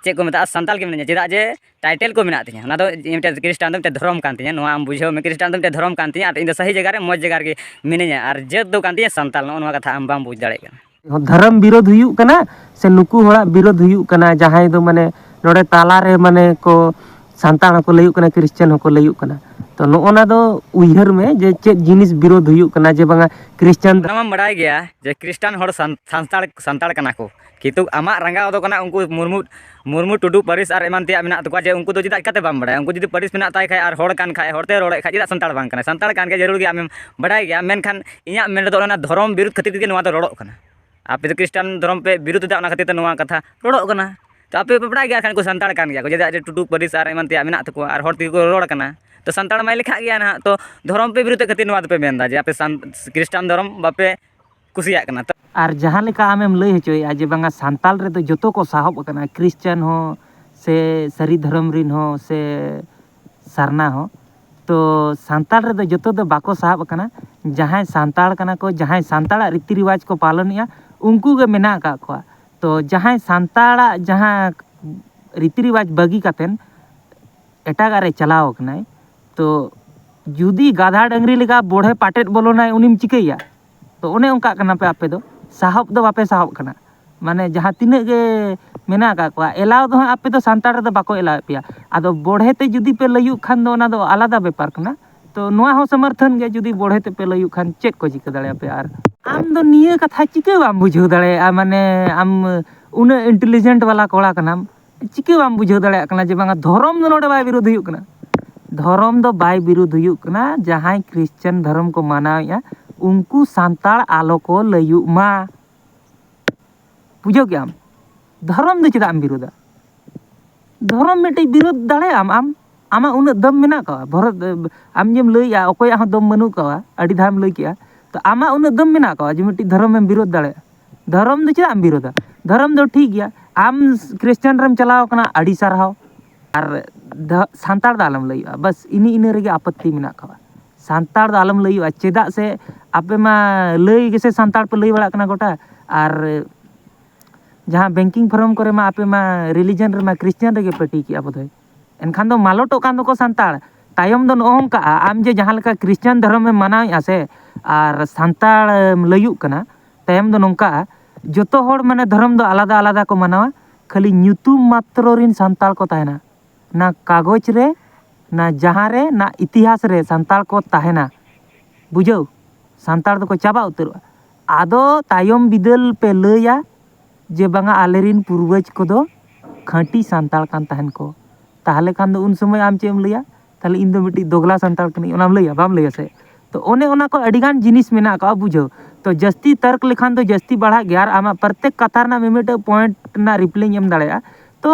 ᱪᱮᱫ ᱠᱚ ᱢᱮᱛᱟᱜᱼᱟ, ᱥᱟᱱᱛᱟᱞ ᱜᱮ ᱢᱤᱱᱟᱹᱧᱟ, ᱪᱮᱫᱟᱜ ᱡᱮ title ᱠᱚ ᱢᱮᱱᱟᱜ ᱛᱤᱧᱟ᱾ ᱚᱱᱟ ᱫᱚ ᱢᱤᱫᱴᱮᱱ ᱠᱨᱤᱥᱴᱟᱱ ᱫᱚ ᱢᱤᱫᱴᱮᱱ ᱫᱷᱚᱨᱚᱢ ᱠᱟᱱ ᱛᱤᱧᱟ, ᱱᱚᱣᱟ ᱟᱢ ᱵᱩᱡᱷᱟᱹᱣ ᱢᱮ, ᱠᱨᱤᱥᱴᱟᱱ ᱫᱚ ᱢᱤᱫᱴᱮᱱ ᱫᱷᱚᱨᱚᱢ ᱠᱟᱱ ᱛᱤᱧᱟ, ᱟᱨ ᱤᱧ ᱫᱚ ᱥᱟᱹᱦᱤ ᱡᱟᱭᱜᱟ ᱨᱮ, ᱢᱚᱡᱽ ᱡᱟᱭᱜᱟ ᱨᱮᱜᱮ ᱢᱤᱱᱟᱹᱧᱟ, ᱟᱨ ᱡᱟᱹᱛ ᱫᱚ ᱠᱟᱱ ᱛᱤᱧᱟ ᱥᱟᱱᱛᱟᱞ᱾ ᱱᱚᱜᱼᱚ ᱱᱚᱣᱟ ᱠᱟᱛᱷᱟ ᱟᱢ ᱵᱟᱢ ᱵᱩᱡᱽ ᱫᱟᱲᱮᱭᱟᱜ ᱠᱟᱱᱟ᱾ ᱫᱷᱚᱨᱚᱢ ᱵᱤᱨᱳᱫᱷ ᱦᱩᱭᱩᱜ ᱠᱟᱱᱟ ᱥᱮ ᱱᱩᱠᱩ ᱦᱚᱲᱟᱜ ᱵᱤᱨᱳᱫᱷ ᱦᱩᱭᱩᱜ ᱠᱟᱱᱟ, ᱡᱟᱦᱟᱸᱭ ᱫᱚ ᱢᱟᱱᱮ ᱱᱚᱰᱮ ᱛᱟᱞᱟᱨᱮ ᱢᱟᱱᱮ ᱠᱚ ᱥᱟᱱᱛᱟᱲ ᱦᱚᱸᱠᱚ ᱞᱟᱹᱭᱩᱜ ᱠᱟᱱᱟ, ᱠᱨᱤᱥᱪᱟᱱ ᱦᱚᱸᱠᱚ ᱞᱟᱹᱭᱩᱜ ᱠᱟᱱᱟ᱾ ᱛᱚ ᱱᱚᱜᱼᱚ ᱱᱟ ᱫᱚ ᱩᱭᱦᱟᱹᱨ ᱢᱮ ᱡᱮ ᱪᱮᱫ ᱡᱤᱱᱤᱥ ᱵᱤᱨᱳᱫᱷ ᱦᱩᱭᱩᱜ ᱠᱟᱱᱟ, ᱡᱮ ᱵᱟᱝᱟ ᱠᱨᱤᱥᱪᱟᱱ ᱫᱚ ᱟᱢᱮᱢ ᱵᱟᱲᱟᱭ ᱜᱮᱭᱟ ᱡᱮ ᱠᱨᱤᱥᱴᱟᱱ ᱦᱚᱲ ᱥᱟᱱ-, ᱥᱟᱱᱛᱟᱲ, ᱥᱟᱱᱛᱟᱲ ᱠᱟᱱᱟ ᱠᱚ, ᱠᱤᱱᱛᱩ ᱟᱢᱟᱜ ᱨᱟᱸᱜᱟᱣ ᱫᱚ ᱠᱟᱱᱟ ᱩᱱᱠᱩ ᱢᱩᱨᱢᱩ, ᱢᱩᱨᱢᱩ, ᱴᱩᱰᱩ ᱯᱟᱹᱨᱤᱥ ᱟᱨ ᱮᱢᱟᱱ ᱛᱮᱭᱟᱜ ᱢᱮᱱᱟᱜ ᱛᱟᱠᱚᱣᱟ, ᱡᱮ ᱩᱱᱠᱩ ᱫᱚ ᱪᱮᱫᱟᱜ ᱪᱤᱠᱟᱹᱛᱮ ᱵᱟᱢ ᱵᱟᱲᱟᱭᱟ? ᱩᱱᱠᱩ ᱡᱩᱫᱤ ᱯᱟᱹᱨᱤᱥ ᱢᱮᱱᱟᱜ ᱛᱟᱭ ᱠᱷᱟᱡ ᱟᱨ ᱦᱚᱲ ᱠᱟᱱ ᱠᱷᱟᱡ, ᱦᱚᱲᱛᱮ ᱨᱚᱲᱮᱫ ᱠᱷᱟᱡ, ᱪᱮᱫᱟᱜ ᱥᱟᱱᱛᱟᱲ ᱵᱟᱝ ᱠᱟᱱᱟᱭ? ᱥᱟᱱᱛᱟᱲ ᱠᱟᱱ ᱜᱮᱭᱟ, ᱡᱟᱹᱨᱩᱲ ᱜᱮ ᱟᱢᱮᱢ ᱵᱟᱲᱟᱭ ᱜᱮᱭᱟ, ᱢᱮᱱᱠᱷᱟᱱ ᱤᱧᱟᱹᱜ ᱢᱮᱱ ᱨᱮᱫᱚ ᱚᱱᱟ ᱫᱷᱚᱨᱚᱢ ᱵᱤᱨᱩᱫᱷ ᱠᱷᱟᱹᱛᱤᱨ ᱛᱮᱜᱮ ᱱᱚᱣᱟ ᱫᱚ ᱨᱚᱲᱚᱜ ᱠᱟᱱᱟ᱾ ᱟᱯᱮ ᱫᱚ ᱠᱨᱤᱥᱴᱟᱱ ᱫᱷᱚᱨᱚᱢ ᱯᱮ ᱵᱤᱨᱩᱫᱷ ᱮᱫᱟ, ᱚᱱᱟ ᱠᱷᱟᱹᱛᱤᱨ ᱛᱮ ᱱᱚᱣᱟ ᱠᱟᱛᱷᱟ ᱨᱚᱲᱚᱜ ᱠᱟᱱᱟ᱾ ᱛᱚ ᱟᱯᱮ ᱯᱮ ᱵᱟᱲᱟᱭ ᱜᱮᱭᱟ ᱠᱷᱟᱱ ᱠᱚ ᱥᱟᱱᱛᱟᱲ ᱠᱟᱱ ᱜᱮᱭᱟ ᱠᱚ, ᱪᱮᱫᱟᱜ ᱡᱮ ᱴᱩᱰᱩ ᱯᱟᱹᱨᱤᱥ ᱟᱨ ᱮᱢᱟᱱ ᱛᱮᱭᱟᱜ ᱢᱮᱱᱟᱜ ᱛᱟᱠᱚᱣᱟ ᱟᱨ ᱦᱚᱲ ᱛᱮᱜᱮ ᱠᱚ ᱨᱚᱲ ᱠᱟᱱᱟ᱾ ᱛᱚ ᱥᱟᱱᱛᱟᱲ ᱢᱟᱭ ᱞᱮᱠᱷᱟᱜ ᱜᱮᱭᱟ ᱱᱟᱦᱟᱜ, ᱛᱚ ᱫᱷᱚᱨᱚᱢ ᱯᱮ ᱵᱤᱨᱩᱫᱷ ᱮᱫ ᱠᱷᱟᱹᱛᱤᱨ ᱱᱚᱣᱟ ᱫᱚᱯᱮ ᱢᱮᱱᱫᱟ ᱡᱮ ᱟᱯᱮ ᱥᱟᱱ-, ᱠᱨᱤᱥᱴᱟᱱ ᱫᱷᱚᱨᱚᱢ ᱵᱟᱯᱮ ᱠᱩᱥᱤᱭᱟᱜ ᱠᱟᱱᱟ᱾ ᱛᱚ ᱟᱨ ᱡᱟᱦᱟᱸ ᱞᱮᱠᱟ ᱟᱢᱮᱢ ᱞᱟᱹᱭ ᱦᱚᱪᱚᱭᱮᱫᱼᱟ ᱡᱮ ᱵᱟᱝᱟ ᱥᱟᱱᱛᱟᱲ ᱨᱮᱫᱚ ᱡᱚᱛᱚ ᱠᱚ ᱥᱟᱦᱚᱵ ᱟᱠᱟᱱᱟ, ᱠᱨᱤᱥᱪᱟᱱ ᱦᱚᱸ ᱥᱮ ᱥᱟᱹᱨᱤ ᱫᱷᱚᱨᱚᱢ ᱨᱤᱱ ᱦᱚᱸ ᱥᱮ ᱥᱟᱨᱱᱟ ᱦᱚᱸ, ᱛᱚ ᱥᱟᱱᱛᱟᱲ ᱨᱮᱫᱚ ᱡᱚᱛᱚ ᱫᱚ ᱵᱟᱠᱚ ᱥᱟᱦᱚᱵ ᱟᱠᱟᱱᱟ᱾ ᱡᱟᱦᱟᱸᱭ ᱥᱟᱱᱛᱟᱲ ᱠᱟᱱᱟ ᱠᱚ, ᱡᱟᱦᱟᱸᱭ ᱥᱟᱱᱛᱟᱲᱟᱜ ᱨᱤᱛᱤ ᱨᱮᱣᱟᱡᱽ ᱠᱚ ᱯᱟᱞᱚᱱᱮᱜᱼᱟ, ᱩᱱᱠᱩ ᱜᱮ ᱢᱮᱱᱟᱜ ᱟᱠᱟᱫ ᱠᱚᱣᱟ᱾ ᱛᱚ ᱡᱟᱦᱟᱸᱭ ᱥᱟᱱᱛᱟᱲᱟᱜ ᱡᱟᱦᱟᱸ ᱨᱤᱛᱤ ᱨᱮᱣᱟᱡᱽ ᱵᱟᱹᱜᱤ ᱠᱟᱛᱮᱱ ᱮᱴᱟᱜᱟᱜ ᱨᱮ ᱪᱟᱞᱟᱣ ᱟᱠᱟᱱᱟᱭ, ᱛᱚ ᱡᱩᱫᱤ ᱜᱟᱫᱷᱟ ᱰᱟᱹᱝᱨᱤ ᱞᱮᱠᱟ ᱵᱚᱲᱦᱮ ᱯᱟᱴᱮᱫ ᱵᱚᱞᱚᱱᱟᱭ, ᱩᱱᱤᱢ ᱪᱤᱠᱟᱹᱭᱟ? ᱛᱚ ᱚᱱᱮ ᱚᱱᱠᱟᱜ ᱠᱟᱱᱟ ᱯᱮ ᱟᱯᱮ ᱫᱚ, ᱥᱟᱦᱚᱵ ᱫᱚ ᱵᱟᱯᱮ ᱥᱟᱦᱚᱵ ᱠᱟᱱᱟ᱾ ᱢᱟᱱᱮ ᱡᱟᱦᱟᱸ ᱛᱤᱱᱟᱹᱜ ᱜᱮ ᱢᱮᱱᱟᱜ ᱟᱠᱟᱫ ᱠᱚᱣᱟ, ᱮᱞᱟᱣ ᱫᱚ ᱦᱟᱸᱜ ᱟᱯᱮ ᱫᱚ ᱥᱟᱱᱛᱟᱲ ᱨᱮᱫᱚ ᱵᱟᱠᱚ ᱮᱞᱟᱣᱮᱫ ᱯᱮᱭᱟ᱾ ᱟᱫᱚ ᱵᱚᱲᱦᱮ ᱛᱮ ᱡᱩᱫᱤ ᱯᱮ ᱞᱟᱹᱭᱩᱜ ᱠᱷᱟᱱ ᱫᱚ ᱚᱱᱟ ᱫᱚ ᱟᱞᱟᱫᱟ ᱵᱮᱯᱟᱨ ᱠᱟᱱᱟ᱾ ᱛᱚ ᱱᱚᱣᱟ ᱦᱚᱸ ᱥᱚᱢᱚᱨᱛᱷᱚᱱ ᱜᱮ, ᱡᱩᱫᱤ ᱵᱚᱲᱦᱮ ᱛᱮᱯᱮ ᱞᱟᱹᱭᱩᱜ ᱠᱷᱟᱱ ᱪᱮᱫ ᱠᱚ ᱪᱤᱠᱟᱹ ᱫᱟᱲᱮᱭᱟᱯᱮᱭᱟ? ᱟᱨ ᱟᱢ ᱫᱚ ᱱᱤᱭᱟᱹ ᱠᱟᱛᱷᱟ ᱪᱤᱠᱟᱹ ᱵᱟᱢ ᱵᱩᱡᱷᱟᱹᱣ ᱫᱟᱲᱮᱭᱟᱜᱼᱟ? ᱢᱟᱱᱮ ᱟᱢ ᱩᱱᱟᱹᱜ ᱤᱱᱴᱮᱞᱤᱡᱮᱱᱴ ᱵᱟᱞᱟ ᱠᱚᱲᱟ ᱠᱟᱱᱟᱢ, ᱪᱤᱠᱟᱹ ᱵᱟᱢ ᱵᱩᱡᱷᱟᱹᱣ ᱫᱟᱲᱮᱭᱟᱜ ᱠᱟᱱᱟ ᱡᱮ ᱵᱟᱝᱟ ᱫᱷᱚᱨᱚᱢ ᱫᱚ ᱱᱚᱰᱮ ᱵᱟᱭ ᱵᱤᱨᱳᱫᱷ ᱦᱩᱭᱩᱜ ᱠᱟᱱᱟ? ᱫᱷᱚᱨᱚᱢ ᱫᱚ ᱵᱟᱭ ᱵᱤᱨᱳᱫᱷ ᱦᱩᱭᱩᱜ ᱠᱟᱱᱟ᱾ ᱡᱟᱦᱟᱸᱭ ᱠᱷᱨᱤᱥᱪᱟᱱ ᱫᱷᱚᱨᱚᱢ ᱠᱚ ᱢᱟᱱᱟᱣᱮᱫᱼᱟ, ᱩᱱᱠᱩ ᱥᱟᱱᱛᱟᱲ ᱟᱞᱚ ᱠᱚ ᱞᱟᱹᱭᱩᱜ ᱢᱟ᱾ ᱵᱩᱡᱷᱟᱹᱣ ᱠᱮᱜᱼᱟᱢ? ᱫᱷᱚᱨᱚᱢ ᱫᱚ ᱪᱮᱫᱟᱜ ᱮᱢ ᱵᱤᱨᱳᱫᱟ? ᱫᱷᱚᱨᱚᱢ ᱢᱤᱫᱴᱤᱡ ᱵᱤᱨᱳᱫ ᱫᱟᱲᱮᱭᱟᱜ ᱟᱢ ᱟᱢ᱾ ᱟᱢᱟᱜ ᱩᱱᱟᱹᱜ ᱫᱚᱢ ᱢᱮᱱᱟᱜ ᱠᱟᱣᱟ, ᱵᱷᱚᱨᱚᱛ, ᱟᱢ ᱡᱮᱢ ᱞᱟᱹᱭᱮᱜᱼᱟ, ᱚᱠᱚᱭᱟᱜ ᱦᱚᱸ ᱫᱚᱢ ᱵᱟᱹᱱᱩᱜ ᱠᱟᱣᱟ, ᱟᱹᱰᱤ ᱫᱷᱟᱣ ᱮᱢ ᱞᱟᱹᱭ ᱠᱮᱜᱼᱟ᱾ ᱛᱚ ᱟᱢᱟᱜ ᱩᱱᱟᱹᱜ ᱫᱚᱢ ᱢᱮᱱᱟᱜ ᱠᱟᱣᱟ ᱡᱮ ᱢᱤᱫᱴᱤᱡ ᱫᱷᱚᱨᱚᱢ ᱮᱢ ᱵᱤᱨᱳᱫ ᱫᱟᱲᱮᱭᱟᱜᱼᱟ? ᱫᱷᱚᱨᱚᱢ ᱫᱚ ᱪᱮᱫᱟᱜ ᱮᱢ ᱵᱤᱨᱳᱫᱟ? ᱫᱷᱚᱨᱚᱢ ᱫᱚ ᱴᱷᱤᱠ ᱜᱮᱭᱟ, ᱟᱢ ᱠᱷᱨᱤᱥᱪᱟᱱ ᱨᱮᱢ ᱪᱟᱞᱟᱣ ᱠᱟᱱᱟ, ᱟᱹᱰᱤ ᱥᱟᱨᱦᱟᱣ᱾ ᱟᱨ ᱫᱷᱚ-, ᱥᱟᱱᱛᱟᱲ ᱫᱚ ᱟᱞᱚᱢ ᱞᱟᱹᱭᱚᱜᱼᱟ, ᱵᱟᱥ ᱤᱱᱤ ᱤᱱᱟᱹ ᱨᱮᱜᱮ ᱟᱯᱚᱛᱛᱤ ᱢᱮᱱᱟᱜ ᱠᱟᱣᱟ᱾ ᱥᱟᱱᱛᱟᱲ ᱫᱚ ᱟᱞᱚᱢ ᱞᱟᱹᱭᱚᱜᱼᱟ, ᱪᱮᱫᱟᱜ ᱥᱮ ᱟᱯᱮ ᱢᱟ ᱞᱟᱹᱭ ᱜᱮᱥᱮ ᱥᱟᱱᱛᱟᱲ ᱯᱮ ᱞᱟᱹᱭ ᱵᱟᱲᱟᱜ ᱠᱟᱱᱟ ᱜᱚᱴᱟ, ᱟᱨ ᱡᱟᱦᱟᱸ ᱵᱮᱝᱠᱤᱝ ᱯᱷᱟᱨᱢ ᱠᱚᱨᱮ ᱢᱟ ᱟᱯᱮ ᱢᱟ ᱨᱤᱞᱤᱡᱚᱱ ᱨᱮᱢᱟ ᱠᱷᱨᱤᱥᱪᱟᱱ ᱨᱮᱜᱮ ᱯᱮ ᱴᱤᱠ ᱮᱜᱼᱟ ᱵᱳᱫᱷᱚᱭ᱾ ᱮᱱᱠᱷᱟᱱ ᱫᱚ ᱢᱟᱞᱚᱴᱚᱜ ᱠᱟᱱ ᱫᱚᱠᱚ ᱥᱟᱱᱛᱟᱲ᱾ ᱛᱟᱭᱚᱢ ᱫᱚ ᱱᱚᱜᱼᱚ ᱱᱚᱝᱠᱟᱜᱼᱟ, ᱟᱢ ᱡᱮ ᱡᱟᱦᱟᱸ ᱞᱮᱠᱟ ᱠᱷᱨᱤᱥᱪᱟᱱ ᱫᱷᱚᱨᱚᱢᱮᱢ ᱢᱟᱱᱟᱣᱮᱫᱼᱟ ᱥᱮ, ᱟᱨ ᱥᱟᱱᱛᱟᱲ ᱮᱢ ᱞᱟᱹᱭᱩᱜ ᱠᱟᱱᱟ, ᱛᱟᱭᱚᱢ ᱫᱚ ᱱᱚᱝᱠᱟᱜᱼᱟ, ᱡᱚᱛᱚ ᱦᱚᱲ ᱢᱟᱱᱮ ᱫᱷᱚᱨᱚᱢ ᱫᱚ ᱟᱞᱟᱫᱟ ᱟᱞᱟᱫᱟ ᱠᱚ ᱢᱟᱱᱟᱣᱟ, ᱠᱷᱟᱹᱞᱤ ᱧᱩᱛᱩᱢ ᱢᱟᱛᱨᱚ ᱨᱤᱱ ᱥᱟᱱᱛᱟᱲ ᱠᱚ ᱛᱟᱦᱮᱱᱟ᱾ ᱱᱟ ᱠᱟᱜᱚᱡᱽ ᱨᱮ, ᱱᱟ ᱡᱟᱦᱟᱸ ᱨᱮ, ᱱᱟ ᱤᱛᱤᱦᱟᱥ ᱨᱮ ᱥᱟᱱᱛᱟᱲ ᱠᱚ ᱛᱟᱦᱮᱱᱟ᱾ ᱵᱩᱡᱷᱟᱹᱣ? ᱥᱟᱱᱛᱟᱲ ᱫᱚᱠᱚ ᱪᱟᱵᱟ ᱩᱛᱟᱹᱨᱚᱜᱼᱟ᱾ ᱟᱫᱚ ᱛᱟᱭᱚᱢ ᱵᱤᱫᱟᱹᱞ ᱯᱮ ᱞᱟᱹᱭᱟ ᱡᱮ ᱵᱟᱝᱟ ᱟᱞᱮᱨᱤᱱ ᱯᱩᱨᱵᱟᱹᱡᱽ ᱠᱚᱫᱚ ᱠᱷᱟᱹᱴᱤ ᱥᱟᱱᱛᱟᱲ ᱠᱟᱱ ᱛᱟᱦᱮᱱ ᱠᱚ᱾ ᱛᱟᱦᱚᱞᱮ ᱠᱷᱟᱱ ᱫᱚ ᱩᱱ ᱥᱚᱢᱚᱭ ᱟᱢ ᱪᱮᱫ ᱮᱢ ᱞᱟᱹᱭᱟ? ᱛᱟᱦᱚᱞᱮ ᱤᱧ ᱫᱚ ᱢᱤᱫᱴᱤᱡ ᱫᱚᱜᱽᱞᱟ ᱥᱟᱱᱛᱟᱲ ᱠᱟᱹᱱᱟᱹᱧ, ᱚᱱᱟᱢ ᱞᱟᱹᱭᱟ? ᱵᱟᱢ ᱞᱟᱹᱭᱟ ᱥᱮ? ᱛᱚ ᱚᱱᱮ ᱚᱱᱟ ᱠᱚ ᱟᱹᱰᱤᱜᱟᱱ ᱡᱤᱱᱤᱥ ᱢᱮᱱᱟᱜ ᱟᱠᱟᱫᱼᱟ, ᱵᱩᱡᱷᱟᱹᱣ᱾ ᱛᱚ ᱡᱟᱹᱥᱛᱤ ᱛᱟᱨᱠ ᱞᱮᱠᱷᱟᱱ ᱫᱚ ᱡᱟᱹᱥᱛᱤ ᱵᱟᱲᱦᱟᱜ ᱜᱮᱭᱟ, ᱟᱨ ᱟᱢᱟᱜ ᱯᱨᱚᱛᱮᱠ ᱠᱟᱛᱷᱟ ᱨᱮᱱᱟᱜ ᱢᱤᱢᱤᱫᱴᱟᱹᱝ ᱯᱚᱭᱮᱱᱴ ᱨᱮᱱᱟᱜ ᱨᱤᱯᱞᱟᱭᱤᱧ ᱮᱢ ᱫᱟᱲᱮᱭᱟᱜᱼᱟ᱾ ᱛᱚ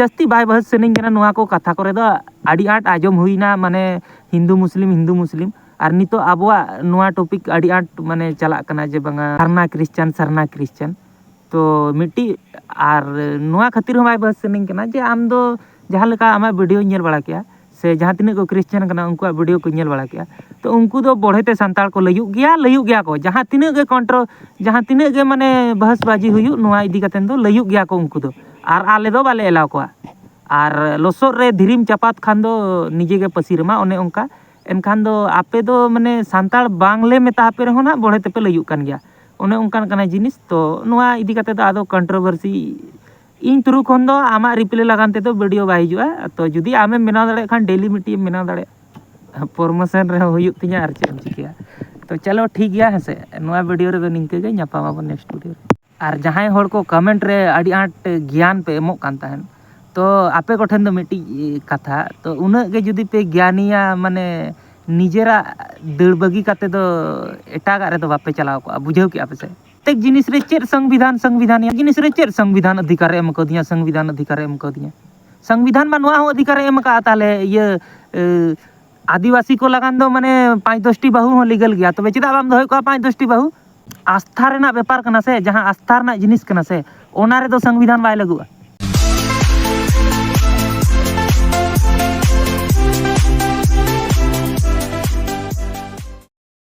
ᱡᱟᱹᱥᱛᱤ ᱵᱟᱭ ᱵᱟᱹᱦᱥ ᱥᱟᱱᱟᱧ ᱠᱟᱱᱟ ᱱᱚᱣᱟ ᱠᱚ ᱠᱟᱛᱷᱟ ᱠᱚᱨᱮ ᱫᱚ᱾ ᱟᱹᱰᱤ ᱟᱸᱴ ᱟᱸᱡᱚᱢ ᱦᱩᱭᱱᱟ, ᱢᱟᱱᱮ ᱦᱤᱱᱫᱩ ᱢᱩᱥᱞᱤᱢ, ᱦᱤᱱᱫᱩ ᱢᱩᱥᱞᱤᱢ, ᱟᱨ ᱱᱤᱛᱚᱜ ᱟᱵᱚᱣᱟᱜ ᱱᱚᱣᱟ ᱴᱚᱯᱤᱠ ᱟᱹᱰᱤ ᱟᱸᱴ ᱢᱟᱱᱮ ᱪᱟᱞᱟᱜ ᱠᱟᱱᱟ ᱡᱮ ᱵᱟᱝᱟ ᱥᱟᱨᱱᱟ ᱠᱷᱨᱤᱥᱪᱟᱱ, ᱥᱟᱨᱱᱟ ᱠᱷᱨᱤᱥᱪᱟᱱ᱾ ᱛᱚ ᱢᱤᱫᱴᱤᱡ ᱟᱨ ᱱᱚᱣᱟ ᱠᱷᱟᱹᱛᱤᱨ ᱦᱚᱸ ᱵᱟᱭ ᱵᱟᱹᱦᱥ ᱥᱟᱱᱟᱧ ᱠᱟᱱᱟ ᱡᱮ ᱟᱢ ᱫᱚ ᱡᱟᱦᱟᱸ ᱞᱮᱠᱟ ᱟᱢᱟᱜ ᱵᱷᱤᱰᱤᱭᱳᱧ ᱧᱮᱞ ᱵᱟᱲᱟ ᱠᱮᱜᱼᱟ, ᱥᱮ ᱡᱟᱦᱟᱸ ᱛᱤᱱᱟᱹᱜ ᱠᱚ ᱠᱷᱨᱤᱥᱪᱟᱱ ᱠᱟᱱᱟ ᱩᱱᱠᱩᱣᱟᱜ ᱵᱷᱤᱰᱤᱭᱳ ᱠᱚᱧ ᱧᱮᱞ ᱵᱟᱲᱟ ᱠᱮᱜᱼᱟ, ᱛᱚ ᱩᱱᱠᱩ ᱫᱚ ᱵᱚᱲᱦᱮ ᱛᱮ ᱥᱟᱱᱛᱟᱲ ᱠᱚ ᱞᱟᱹᱭᱩᱜ ᱜᱮᱭᱟ, ᱞᱟᱹᱭᱩᱜ ᱜᱮᱭᱟ ᱠᱚ᱾ ᱡᱟᱦᱟᱸ ᱛᱤᱱᱟᱹᱜ ᱜᱮ ᱠᱚᱱᱴᱨᱳ-, ᱡᱟᱦᱟᱸ ᱛᱤᱱᱟᱹᱜ ᱜᱮ ᱢᱟᱱᱮ ᱵᱟᱹᱦᱥ ᱵᱟᱡᱤ ᱦᱩᱭᱩᱜ, ᱱᱚᱣᱟ ᱤᱫᱤ ᱠᱟᱛᱮ ᱫᱚ ᱞᱟᱹᱭᱩᱜ ᱜᱮᱭᱟ ᱠᱚ ᱩᱱᱠᱩ ᱫᱚ᱾ ᱟᱨ ᱟᱞᱮ ᱫᱚ ᱵᱟᱞᱮ ᱮᱞᱟᱣ ᱠᱚᱣᱟ᱾ ᱟᱨ ᱞᱚᱥᱚᱫ ᱨᱮ ᱫᱷᱤᱨᱤᱢ ᱪᱟᱯᱟᱫ ᱠᱷᱟᱱ ᱫᱚ ᱱᱤᱡᱮ ᱜᱮ ᱯᱟᱹᱥᱤ ᱨᱮᱢᱟ, ᱚᱱᱮ ᱚᱱᱠᱟ᱾ ᱮᱱᱠᱷᱟᱱ ᱫᱚ ᱟᱯᱮ ᱫᱚ ᱢᱟᱱᱮ ᱥᱟᱱᱛᱟᱲ ᱵᱟᱝᱞᱮ ᱢᱮᱛᱟ ᱟᱯᱮ ᱨᱮᱦᱚᱸ ᱱᱟᱦᱟᱜ ᱵᱚᱲᱦᱮ ᱛᱮᱯᱮ ᱞᱟᱹᱭᱩᱜ ᱠᱟᱱ ᱜᱮᱭᱟ᱾ ᱚᱱᱮ ᱚᱱᱠᱟᱱ ᱠᱟᱱᱟ ᱡᱤᱱᱤᱥ᱾ ᱛᱚ ᱱᱚᱣᱟ ᱤᱫᱤ ᱠᱟᱛᱮ ᱫᱚ ᱟᱫᱚ ᱠᱚᱱᱴᱨᱳᱵᱷᱟᱨᱥᱤ ᱤᱧ ᱛᱩᱨᱩ ᱠᱷᱚᱱ ᱫᱚ ᱟᱢᱟᱜ ᱨᱤᱯᱞᱟᱭ ᱞᱟᱜᱟᱱ ᱛᱮᱫᱚ ᱵᱷᱤᱰᱤᱭᱳ ᱵᱟᱭ ᱦᱤᱡᱩᱜᱼᱟ᱾ ᱛᱚ ᱡᱩᱫᱤ ᱟᱢᱮᱢ ᱵᱮᱱᱟᱣ ᱫᱟᱲᱮᱭᱟᱜ ᱠᱷᱟᱱ ᱰᱮᱞᱤ ᱢᱤᱫᱴᱤᱡ ᱮᱢ ᱵᱮᱱᱟᱣ ᱫᱟᱲᱮᱭᱟᱜᱼᱟ, ᱯᱨᱚᱢᱳᱥᱚᱱ ᱨᱮᱦᱚᱸ ᱦᱩᱭᱩᱜ ᱛᱤᱧᱟ, ᱟᱨ ᱪᱮᱫ ᱮᱢ ᱪᱤᱠᱟᱹᱭᱟ᱾ ᱛᱚ ᱪᱚᱞᱚ ᱴᱷᱤᱠ ᱜᱮᱭᱟ, ᱦᱮᱸ ᱥᱮ, ᱱᱚᱣᱟ ᱵᱷᱤᱰᱤᱭᱳ ᱨᱮᱫᱚ ᱱᱤᱝᱠᱟᱹ ᱜᱮ, ᱧᱟᱯᱟᱢ ᱟᱵᱚᱱ ᱱᱮᱠᱥᱴ ᱵᱷᱤᱰᱤᱭᱳ ᱨᱮ᱾ ᱟᱨ ᱡᱟᱦᱟᱸᱭ ᱦᱚᱲ ᱠᱚ ᱠᱚᱢᱮᱱᱴ ᱨᱮ ᱟᱹᱰᱤ ᱟᱸᱴ ᱜᱮᱭᱟᱱ ᱯᱮ ᱮᱢᱚᱜ ᱠᱟᱱ ᱛᱟᱦᱮᱸᱫ, ᱛᱚ ᱟᱯᱮ ᱠᱚᱴᱷᱮᱱ ᱫᱚ ᱢᱤᱫᱴᱤᱡ ᱠᱟᱛᱷᱟ, ᱛᱚ ᱩᱱᱟᱹᱜ ᱜᱮ ᱡᱩᱫᱤ ᱯᱮ ᱜᱮᱭᱟᱱᱤᱭᱟ, ᱢᱟᱱᱮ ᱱᱤᱡᱮᱨᱟᱜ ᱫᱟᱹᱲ ᱵᱟᱹᱜᱤ ᱠᱟᱛᱮ ᱫᱚ ᱮᱴᱟᱜᱟᱜ ᱨᱮᱫᱚ ᱵᱟᱯᱮ ᱪᱟᱞᱟᱣ ᱠᱚᱜᱼᱟ, ᱵᱩᱡᱷᱟᱹᱣ ᱠᱮᱜᱼᱟ ᱯᱮ ᱥᱮ? ᱯᱨᱚᱛᱮᱠ ᱡᱤᱱᱤᱥ ᱨᱮ ᱪᱮᱫ ᱥᱚᱝᱵᱤᱫᱷᱟᱱ, ᱥᱚᱝᱵᱤᱫᱷᱟᱱ, ᱡᱤᱱᱤᱥ ᱨᱮ ᱪᱮᱫ ᱥᱚᱝᱵᱤᱫᱷᱟᱱ ᱚᱫᱷᱤᱠᱟᱨ ᱮ ᱮᱢ ᱠᱟᱣᱫᱤᱧᱟ, ᱥᱚᱝᱵᱤᱫᱷᱟᱱ ᱚᱫᱷᱤᱠᱟᱨ ᱮ ᱮᱢ ᱠᱟᱣᱫᱤᱧᱟ᱾ ᱥᱚᱝᱵᱤᱫᱷᱟᱱ ᱢᱟ ᱱᱚᱣᱟ ᱦᱚᱸ ᱚᱫᱷᱤᱠᱟᱨ ᱮ ᱮᱢ ᱠᱟᱜᱼᱟ, ᱛᱟᱦᱞᱮ ᱤᱭᱟᱹ ᱮ, ᱟᱹᱫᱤᱵᱟᱹᱥᱤ ᱠᱚ ᱞᱟᱜᱟᱱ ᱫᱚ ᱢᱟᱱᱮ ᱯᱟᱸᱪ ᱫᱚᱥᱴᱤ ᱵᱟᱹᱦᱩ ᱦᱚᱸ ᱞᱤᱜᱟᱞ ᱜᱮᱭᱟ, ᱛᱚᱵᱮ ᱪᱮᱫᱟᱜ ᱵᱟᱢ ᱫᱚᱦᱚᱭᱮᱫ ᱠᱚᱣᱟ ᱯᱟᱸᱪ ᱫᱚᱥᱴᱤ ᱵᱟᱹᱦᱩ? ᱟᱥᱛᱷᱟ ᱨᱮᱱᱟᱜ ᱵᱮᱯᱟᱨ ᱠᱟᱱᱟ ᱥᱮ, ᱡᱟᱦᱟᱸ ᱟᱥᱛᱷᱟ ᱨᱮᱱᱟᱜ ᱡᱤᱱᱤᱥ ᱠᱟᱱᱟ ᱥᱮ, ᱚᱱᱟ ᱨᱮᱫᱚ ᱥᱚᱝᱵᱤᱫᱷᱟᱱ ᱵᱟᱭ ᱞᱟᱹᱜᱩᱜᱼᱟ᱾